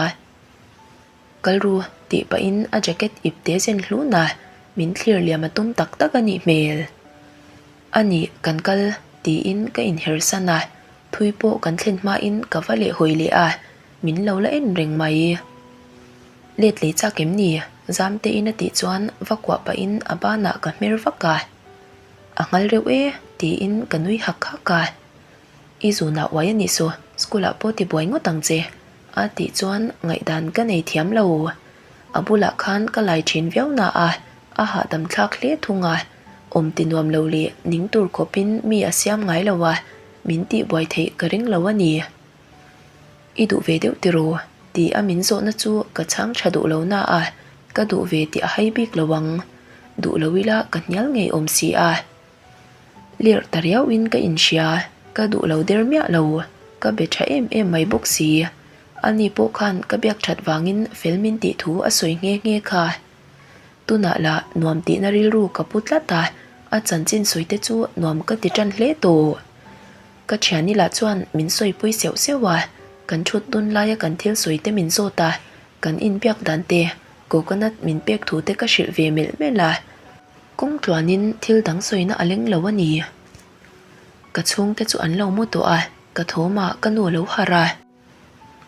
Kal ru tih pahin a jacket ip te zen hlun a, min thlir liam a tum tak tak a nih hmel. A nih, kan kal tiin ka inher san a, thui pawh kan thlen hmain ka va leh hawi leh a, min lo la en reng mai. Let lei chak em ni? Zamtein a tih chuan va kuah pahin a banah ka hmer vak a. A nghal reuh e tiin ka nui hak hak a. I zunah uai a nih saw, school ah pawh ti buai ngawt ang che a tih chuan ngaihdan ka nei thiam lo. A bulah khan ka lai thin viau na a, a hahdam thlak hle thung a. Awm ti nuam lo leh ning tur khawpin mi a siam ngai lo a, min tih buai theih ka ring lo a ni. I duh ve deuh tiraw? Ti a min zawhna chu ka chhang tha duh lo na a, ka duh ve tih a hai bik lo ang. Duh lo ila ka hnial ngei awm si a. Lerh ta riauhin ka inhria, ka duh lo der miah lo. Ka be tha em em mai bawk si. Ani pawh khan ka biak that vangin fel min tih thu a sawi nghe nghe kha. Tunah lah nuam tihna rilru ka pu tlat a, a chanchin sawi te chu nuam ka ti tan hle tawh. Ka thiani lah chuan min sawipui seuh seuh a, kan thut dun laia kan thil sawi te min zawt a, kan inbiak dan te, coconut min pek thu te ka hrilh ve melh melh a. Kawng tluanin thil dang sawina a leng lo a ni. Ka chhungte chu an lo mu tawh a, ka thawmah ka nu a lo harh a.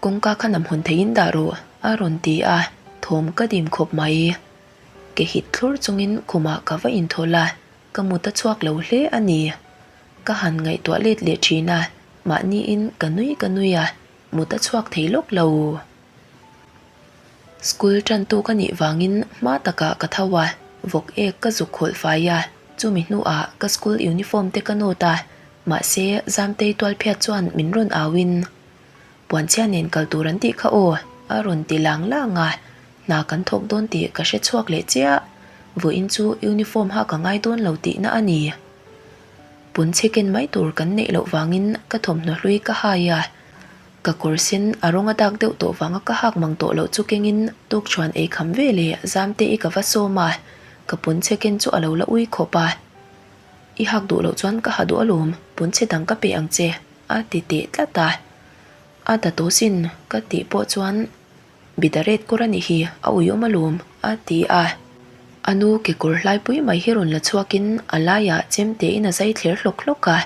Kawngka kha nam hawn theihin dah rawh, a rawn ti a, thawm ka dim khawp mai. Ke hit thlur chungin khumah ka va inthawlh a, ka mut a chhuak lo hle a ni. Ka han ngaihtuah let leh thin a, mahniin ka nui ka nui a, mut a chhuak thei lawk lo. School tantu ka nih vangin hma takah ka tho a, vawk ek ka zuk khawlh fai a, chumi hnuah ka school uniform te ka nawt a, mahse Zamtei tualphiat chuan min rawn auin, Puanchhia nen kal tur an tih kha aw, a rawn ti lang lang a, hna kan thawk dawn tih ka hre chhuak leh chiah, vawiin chu uniform ha ka ngai dawn lo tihna a ni. Punchhe ken mai tur kan neih loh vangin ka thawmhnaw hlui ka hai a, Ka kawr sen a rawng a dak deuh tawh vanga ka hak mang tawh loh chu kengin tukṭhuan ei kham ve leh Zamte i ka va sawm a, ka punchhe ken chu a lo la ui khawp a. I hak duh loh chuan ka ha duh alawm, punchhe dang ka pe ang che, a ti teh tlat a. A ta tawh sin, ka tih pawh chuan Bidaret kawr a nih hi, a uiawm alawm, a ti a. A nu kekawr hlaipui mai hi rawn la chhuakin a laiah chemtein a zai thler hlawk hlawk a.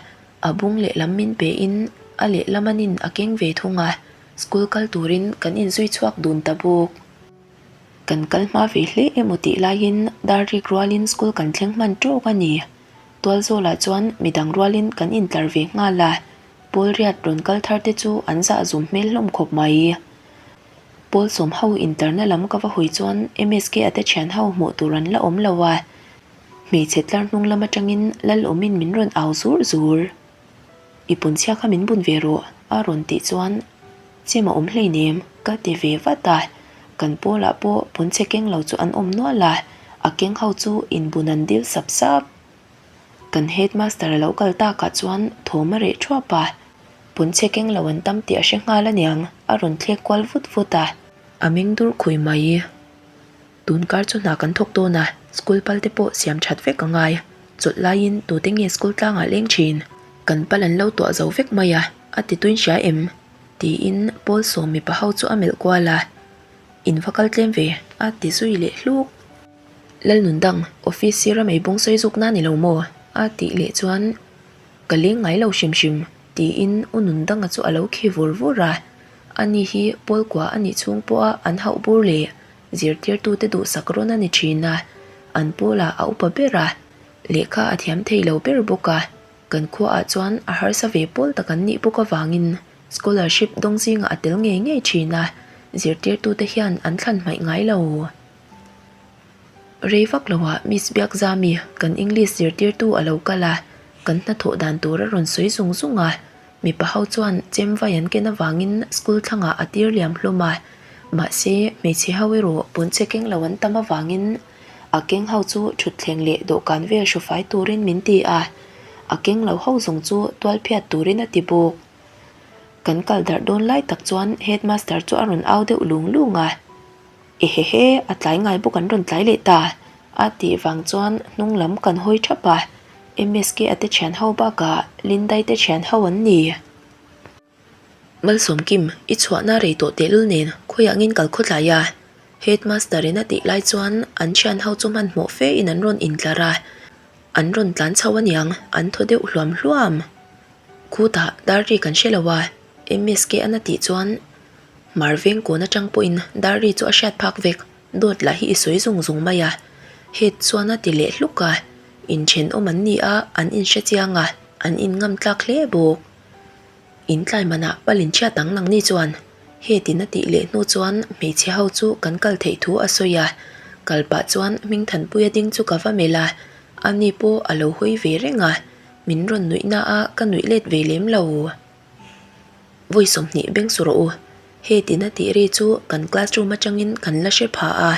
A bung lehlam min pe in a lehlam an in a keng ve thung a, school kal turin kan inzui chhuak dun ta bawk. Kan kal hma ve hle emaw tih laiin dar rik rualin school kan thleng hman tawk a ni. Tualzawlah chuan midang rualin kan intlar ve nghal a, Paul riat rawn kal thar te chu an zah zum hmel hlawm khawp mai. Paul sawm ho intlarna lam ka va hawi chuan MSK a te thian ho hmuh tur an la awm lo a, Hmeichhe tlar hnung lam atangin Lalawmin min rawn au zur zur. I punchhia kha min bun ve rawh, a rawn tih chuan Chem a awm hleinem, ka ti ve vat a. Kan pawlah pawh punchhe keng lo chu an awm nual a, a keng ho chu inbun an dil sap sap. Kan headmaster a lo kal takah chuan thawm a reh thuap a, punchhe keng lo an tam tih a hre nghal aniang, a rawn thlek kual vut vut a. A meng dur khui mai. Tun kar chu hna kan thawk dawn a, school pal te pawh siam that vek a ngai. Chawlh laiin tute nge school tlangah leng thin? Kan pal an lo tuah zo vek mai a, a ti tuin hria em? Tiin Paul sawm mipa ho chu a melh kual a, In va kal tlem ve, a ti zui leh hluk. Lalnundang, office sira mei bung sawi zuk na ni lo maw? a tih leh chuan Ka leng ngai lo hrim hrim, tiin U Nundanga chu a lo khi vur vur a. Ani hi Paul kua a nih chhung pawha an hauh bur leh Zirtirtute duhsak rawn a ni thin a, an pawlah a upa ber a, lehkha a thiam thei lo ber bawk a, kan khuaah chuan a harsa ve pawl tak an nih bawk avangin scholarship dawng zingah a tel ngei ngei thin a, zirtirtute hian an thlan hmaih ngai lo. Rei vak loah Miss Biakzami, kan English zirtirtu a lo kal a, kan hnathawh dan tur a rawn sawi zung zung a, Mipa ho chuan chem vai an ken avangin school thlangah a tir liam hlawm a, mahse hmeichhe ho erawh pawnchhe keng lo an tam avangin a keng ho chu thutthleng leh dawhkan vel hrufai turin min ti a, a keng lo ho zawng chu tual phiat turin a ti bawk. Kan kal darh dawn lai tak chuan headmaster chu a rawn au deuh lung lung a. Ehehe, a tlai ngai bawk an rawn tlai leh ta, a tih vang chuan hnung lam kan hawi thap a, MSK a te thian ho bakah Lindai te thian ho an ni. Malsawmkim, i chhuahna rei tawh tehlul nen khawiah ngin kal khawtlai a? Headmaster in a tih lai chuan an thian ho chu hmanhmawh fe in an rawn intlar a, an rawn tlan chho aniang, an thaw deuh hluam hluam. Khutah dar ri kan hre lo a, MSK an a tih chuan Mar veng kawn atang pawhin Dari chu a hriat phak vek, dawt lah hi i sawi zung zung mai a. Het chuan a ti leh hluk a, inthenawm an ni a, an inhre chiang a, an inngam tlak hle bawk. In tlai manah palin chhiat ang nang ni chuan hetin a tih leh hnu chuan hmeichhe ho chu kan kal theih thu a sawi a, kal pah chuan Hmingthanpuia ding chu ka va melh a, ani pawh a lo hawi ve reng a, min rawn nuih na a ka nuih let ve lem lo. Vawi 20 beng su rawh u, hetin a tih ri chu kan classroom atangin kan la hre pha a.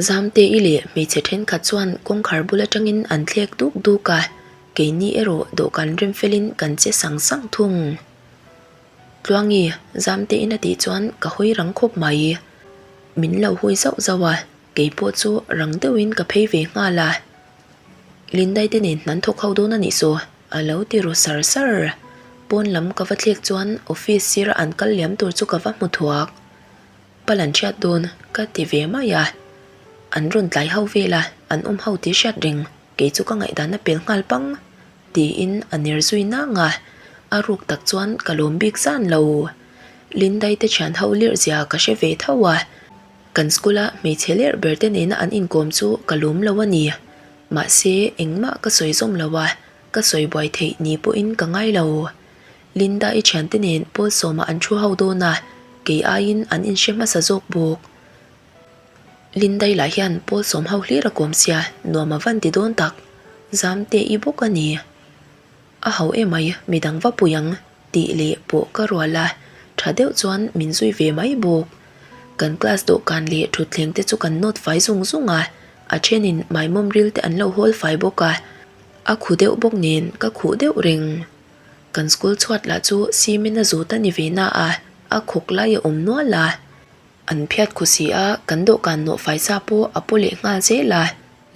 Zamte-i leh hmeichhe thenkhat chuan kawngkhar bul atangin an thlek duk duk a, keini erawh dawhkan rem felin kan che sang sang thung. Tluangi, Zamtein a tih chuan ka hawi rang khawp mai. Min lo hui zauh zauh a, kei pawh chu rang deuhin ka phei ve nghal a. Lindai te nen hnan thawk ho dawn a nih saw, a lo ti ru sar sar. Pawn lam ka va thlek chuan office sira an kal liam tur chu ka va hmu thuak. Pal an hriat dawn ka ti ve mai a. An rawn tlai ho vel a, an awm ho tih hriat reng, kei chu ka ngaihdan a pel nghal pang. Tiin a ner zui nang a, a ruk tak chuan ka lawm bik zan lo. Lindai te thian ho lirh zia ka hre ve tho a, kan school a hmeichhe lerh ber te nena an inkawm chu ka lawm lo a ni. Mahse engmah ka sawi zawm lo a, ka sawi buai theih ni pawhin ka ngai lo. Linda i thiante nen pawl sawmah an thu ho dawn a, kei aiin an inhre hmasa zawk bawk. Lindai lah hian pawl sawm ho hlir a kawm sia, nuam a van ti dawn tak. Zamte i bawk a ni. A ho emai, midang va pui ang tih leh pawh ka rual a, tha deuh chuan min zui ve mai bawk. Kan class dawhkan leh thutthleng te chu kan nawt fai zung zung a, a thenin maimawm ril te an lo hawl fai bawk a, a khu deuh bawk nen ka khuh deuh reng. Kan school chhuat lah chu cement a zut a ni ve na a, a khawk lai a awm nual a. An phiat khu si a, kan dawhkan nawh fai sa pawh a paw leh nghal zel a.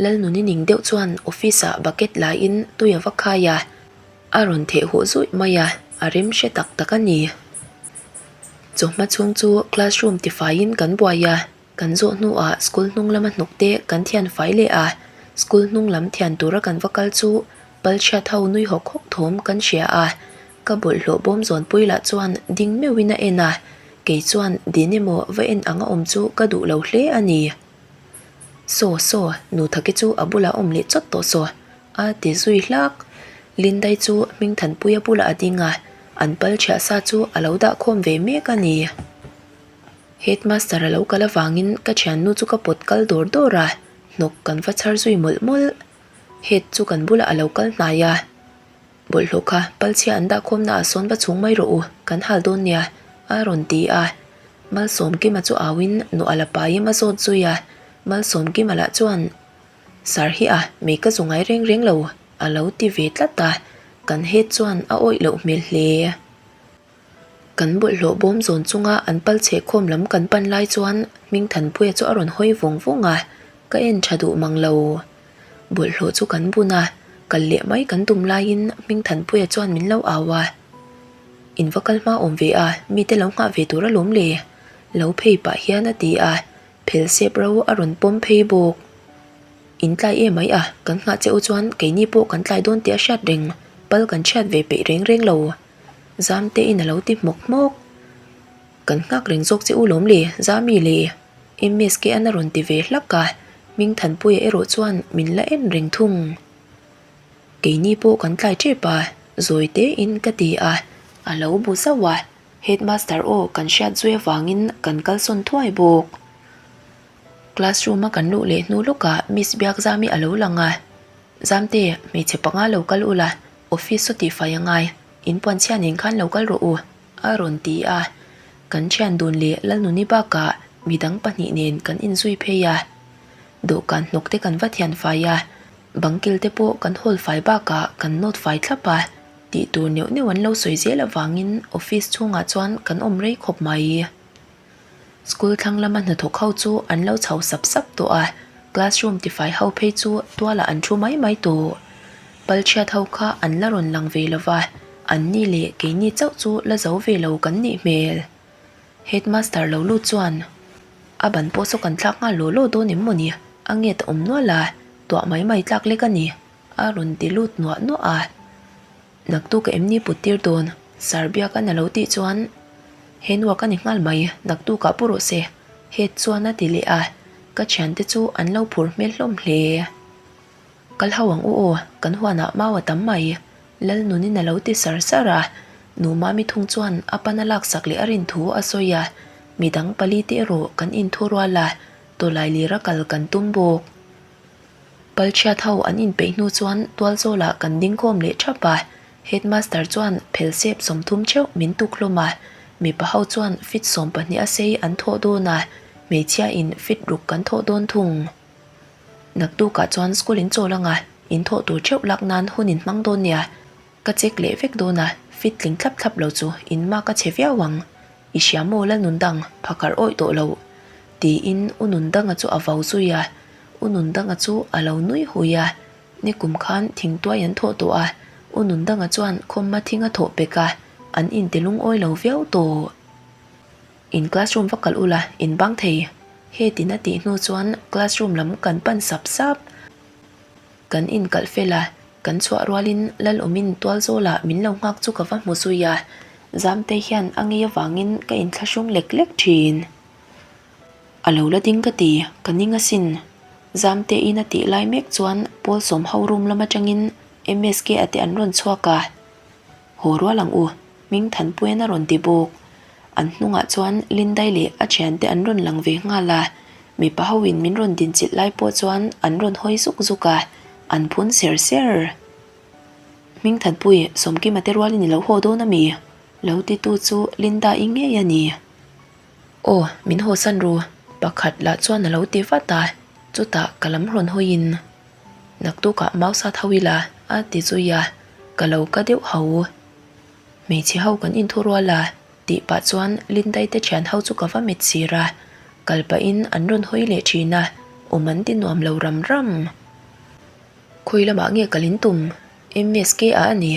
Lalnuni ning deuh chuan office ah bucket laiin tui a va khai a, a rawn theh huh zuih mai a, a rem hre tak tak a ni. Chawhma chhung chu classroom tifaiin kan buai a, kan zawh hnuah school hnung lama hnuk te kan thian fai leh a, school hnung lam thian tura kan va kal chu Palchhiat ho nui hawk hawk thawm kan hria a, ka bawlhhlawh bawm zawnpui lah chuan ding meuhin a en a, kei chuan din emaw va en ang a awm chu ka duh lo hle a ni. Saw saw, Nuthaki chu a bulah awm leh chawt tawh saw, a ti zui hlak. Lindai chu Hmingthanpuia bulah a ding a, an palchhiah sa chu a lo dah khawm ve mek a ni. Headmaster a lo kal avangin ka thiannu chu ka pawt kal dawr dawr a, hnawk kan va chhar zui mawlh mawlh. Het chu kan bulah a lo kal hnai a, Bawlhhlawh kha palchhia an dah khawmna ah sawn va chhung mai rawh u, kan hal dawn nia, a rawn ti a. Malsawmkima chu auin nuah la paim a zawt zui a, Malsawmkima lah chuan, Sir hi a, mei ka zu ngai reng reng lo, a lo ti ve tlat a, kan het chuan a awih loh hmel hle. Kan bawlhhlawh bawm zawn chunga an pal chheh khawm lam kan pan lai chuan Hmingthanpuia chu a rawn hawi vawng vawng a, ka en tha duh mang lo. Bawlhhlawh chu kan bun a, kal leh mai kan tum laiin Hmingthanpuia chuan min lo au a. In va kal hma awm ve a, mite lo nghah ve tur alawm le, lo phei pah hian a ti a, phel sep ro a rawn pawm phei bawk. In tlai em mai a, kan nghah che u chuan keini pawh kan tlai dawn tih a hriat reng, pal kan chhiat ve peih reng reng lo. Zamte in a lo ti hmawk hmawk. Kan nghak reng zawk che u lawm le, Zami le. MSK an a rawn ti ve hlak a, Hmingthanpuia erawh chuan min la en reng thung. Keini pawh kan tlai tep a, zawi tein ka ti a, a lo bu zauh a, Headmaster aw kan hriat zui avangin kan kalsawn thuai bawk. Classroom a kan luh leh hnu lawkah Miss Biakzami a lo lang a, Zamte, hmeichhe panga lo kal ula, Office saw tihfai a ngai, in puanchhia nen khan lo kal rawh u, a rawn ti a. Kan thian dun leh Lalnuni bakah midang pahnih nen kan inzui phei a. Dawhkan hnawk te kan va thian fai a, bangkil te pawh kan hawl fai bakah kan nawt fai thlap a, tih tur neuh neuh an lo sawi zel avangin office chhungah chuan kan awm rei khawp mai. School thlang lama hnathawk ho chu an lo chho sap sap tawh a, classroom tifai ho phei chu tualah an thu mai mai tawh. Palchhiat ho kha an la rawn lang ve lo va, an ni leh keini chauh chu la zo ve lo kan nih hmel. Headmaster lo lut chuan a ban pawh saw kan thlak nghal law law dawn em mawni, a nget a awm nual a, tuah mai mai tlak lek a ni, a rawn ti lut nuah nuah a. Naktuk a em ni put tir dawn? Sir Biaka'n a lo tih chuan, He nuak a ni nghal mai, naktukah pu rawh se, Het chuan a ti leh a, ka thiante chu an lo phur hmel hlawm hle. Kal ho ang u aw, kan huanah mau a tam mai, Lalnunin a lo ti sar sar a, Nu Mami thung chuan a pan a laksak leh a rin thu a sawi a, midang pali te erawh kan inthu rual a, tawlai lira kal kan tum bawk. Palchhiat ho an inpeih hnu chuan tualzawlah kan ding khawm leh thap a, Headmaster chuan phelsep 30 theuh min tuk hlawm a, mipa ho chuan fit 12 a sei an thawh dawn a, hmeichhia in fit ruk kan thawh dawn thung. Naktukah chuan school in chawl anga in thawh tur theuh lak nan hun in hmang dawn nia, ka check leh vek dawn a. Fit tling thlap thlap lo chu in mark a chhe viau ang. I hria maw Lalnundang, phakar awih tawh lo. Tiin U Nundanga chu a vau zui a. U Nundanga chu a lo nui hui a. Nikum khan thingtuai an thawh tawh a, U Nundanga chuan khawmma thing a thawh pek a, an inti lungawi lo viau tawh. In classroom va kalh ula, in bang thei. Hetin a tih hnu chuan classroom lam kan pan sap sap. Kan inkalh fel a, kan chhuah rualin Lalawmin tualzawlah min lo nghak chu ka va hmu zui a, Zamtei hian a ngei avangin ka inthlahrung lek lek thin. A lo la ding ka ti, ka ning asin. Zamteiin a tih lai mek chuan Paul sawm ho room lam atangin MSK a te an rawn chhuak a. Haw rual ang u, hming Thanpuian a rawn ti bawk. An hnungah chuan Lindai leh a thiante an rawn lang ve nghal a, mipa hoin min rawn dinchilh lai pawh chuan an rawn hawi zuk zuk a, an phun ser ser. Hming Thanpui, Sawmkima te rualin i lo haw dawn a mi? Lo titu chu Linda-i ngei a ni. Aw, min haw san ru, pakhat lah chuan a lo ti vat a, chutah ka lam rawn hawiin naktukah mau sat ho ila a ti zui a, ka lo ka deuh ho. Hmeichhe ho kan inthu rual a tih pah chuan Lindai te thian ho chu ka va mit sir a, kal pahin an rawn hawi leh thin a, awm an ti nuam lo ram ram. Khawi lamah nge kal in tum? MSK ah a ni.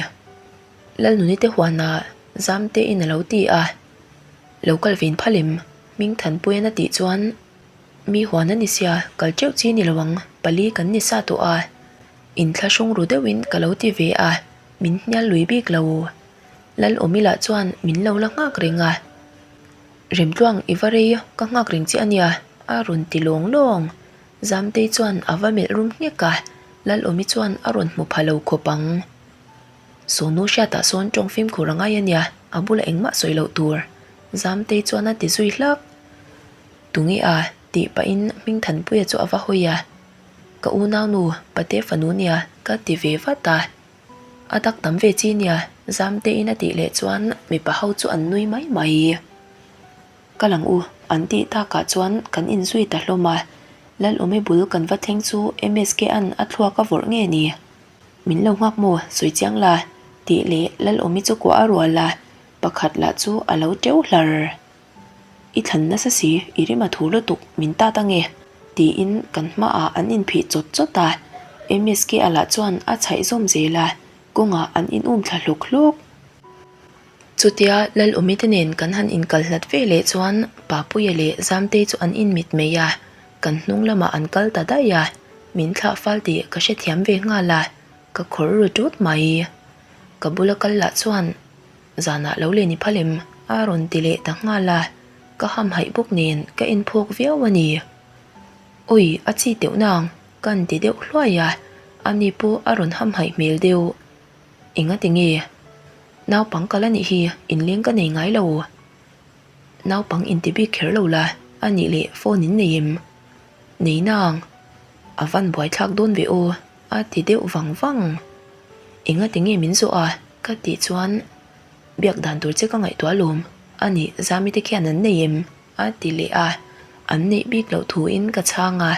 Lalnuni te huanah Zamte in a lo ti a. Lo kal ve in phal em? Hming Thanpuian a tih chuan mi huan a ni sia, kal teuh chi ni lo ang, pali kan ni sa tawh a. Inthlahrung ru deuhin ka lo ti ve a, min hnial lui bik lo. Lalawmila chuan min lo la nghak reng a. Remtluang i va rei, ka nghak reng che a nia, a rawn ti lawng lawng. Zamtei chuan a va melh rum nghek a, Lalawmi chuan a rawn hmu pha lo khawp ang. Sawnu hriatah sawn tawng fimkhur a ngai a nia, a bulah engmah sawi loh tur. Zamtei chuan a ti zui hlak. Tunge a? tih pahin Hmingthanpuia chu a va hawi a. Ka unaunu, pate fanu nia, ka ti ve vat a. A dak tam ve chi nia, Zamteiin a tih leh chuan mipa ho chu an nui mai mai. Ka lang u, an tih takah chuan kan inzui ta hlawm a. Lalawmi bul kan va thleng chu MSK-a'n a thluak a vawrh nge ni? Min lo nghak maw, sawi chiang la, tih leh Lalawmi chu kuah a rual a, pakhat lah chu a lo teuh hlar. I thlan nasa si, i rim a thu lutuk, min tat ange, tiin kan hmaah an inphih chawt chawt a, MSK-a lah chuan a chhaih zawm zel a, kawngah an in um thla hlawk hlawk. Chutia Lalawmi te nen kan han inkal hlat ve leh chuan Papuia leh Zamtei chu an inmit mai a, Kan hnung lamah an kal ta daih a, min thlah fal tih ka hrethiam ve nghal a, ka khawr ru tut mai. Ka bula kal lah chuan zanah lo len i phal em? a rawn ti leh ta nghal a, ka hamhaih bawk nen ka enphawk viau a ni. Awi, a chi teuh nang, ka an ti deuh hluai a, ani pawh a rawn hamhaih hmel deuh. Engati nge? Naupang kal a nih hi, inleng ka nei ngai lo. Naupang inti bik kher lo la, a nih leh phone in nei em? Nei nang. A van buaithlak dawn ve aw, a ti deuh vang vang. Enga ti nge min zawh a? Ka tih chuan biak dan tur che ka ngaihtuah alawm, a nih Zami te khian an nei em? A ti leh a, an neih bik loh thuin ka chhang a.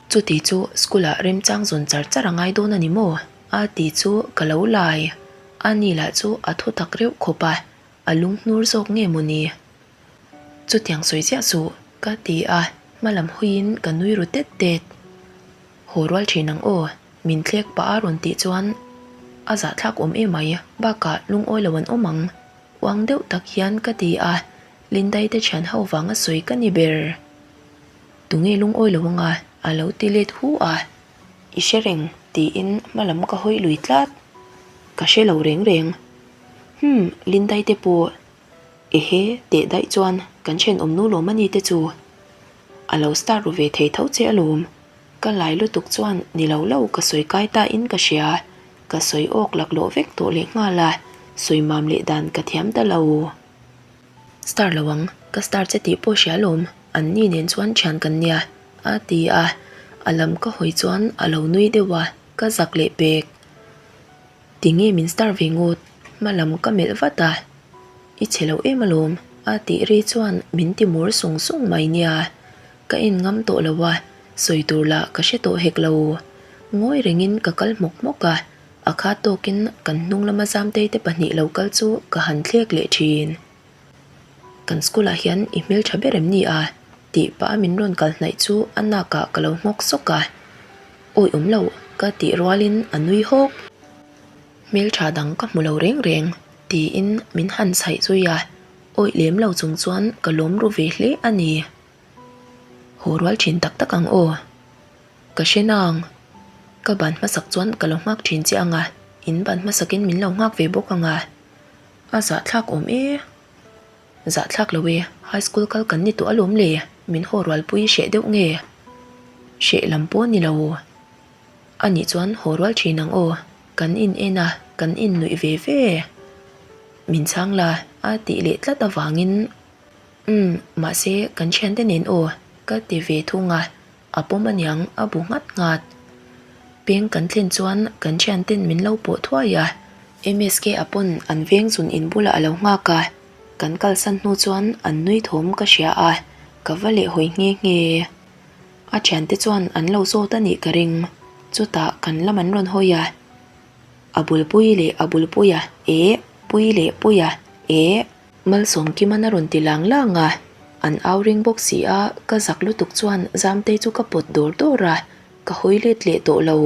Chuti chu school ah remchang zawn char char a ngai dawn a ni maw? A ti chu ka lo lai. A ni lah chu a thu tak reuh khawp a. A lunghnur zawk nge maw ni? Chutiang sawi chiah suh, ka ti a, hma lam hawiin ka nui ru tet tet. Haw rual thin ang aw, min thlek pah a rawn tih chuan a zahthlak awm emai, bakah lungawi lo an awm ang, uang deuh tak hian ka ti a, Lindai te thian ho vanga sawi ka ni ber. Tunge lungawi lo anga? a lo ti let hu a. I hre reng, tiin hma lam ka hawi lui tlat. Ka hre lo reng reng. Humm, Lindai te pawh ehe teh daih chuan kan thenawm nu lawm a ni te chu a lo star ru ve thei tho che alawm. Ka lai lutuk chuan ni lo lo ka sawi kai ta in ka hria, ka sawi awk laklawh vek tawh leh nghal a, sawi mam leh dan ka thiam ta lo. Star lo ang, ka star che tih pawh hria alawm, an ni nen chuan thian kan nia a ti a, a lam ka hawi chuan a lo nui deuh a, ka zak leh pek. Tinge min star ve ngawt, hma lam ka melh vat a, I chhe lo em alawm a tih ri chuan min ti mur sung sung mai nia, ka en ngam tawh lo a, sawi tur lah ka hre tawh hek lo. Ngawi rengin ka kal hmawk hmawk a, a khat tawkin kan hnung lama Zamtei te pahnih lo kal chu ka han thlek leh thin. Kan school ah hian i hmeltha ber em ni a? tih pah a min rawn kal hnaih chu a nak ah ka lo nghawk sawk a. Awi awm lo ka tih rualin a nui hawk. Hmeltha dang ka hmu lo reng reng tiin min han chhaih zui a, awi lem lo chung chuan ka lawm ru ve hle a ni. Haw rual thin tak tak ang aw. Ka hre nang. Ka ban hmasak chuan ka lo nghak thin che ang a, in ban hmasakin min lo nghak ve bawk ang a. A zahthlak awm e. Zahthlak lo e, high school kal kan ni tawh alawm le, min haw rualpui hreh deuh nge? Hreh lam pawh ni lo. A nih chuan haw rual thin ang aw, kan in en a, kan in nuih ve ve. Min chhang la, a tih leh tlat avangin Umm, mahse kan thiante nen aw, ka ti ve thung a. A pawm aniang a bu nghat nghat. Peng kan thlen chuan kan thianten min lo pawh thuai a. MSK a pawn an veng zun in bulah a lo nghak a, kan kalsan hnu chuan an nui thawm ka hria a, ka va leh hawi nghe nghe. A thiante chuan an lo zawt a nih ka ring, chutah kan lam an rawn hawi a. A bul pui leh a bul puia, eh, pui leh puia, eh. Malsawmkiman a rawn ti lang lang a, an au ring bawk si a, ka zak lutuk chuan Zamtei chu ka pawt dawr dawr a, ka hawi let leh tawh lo.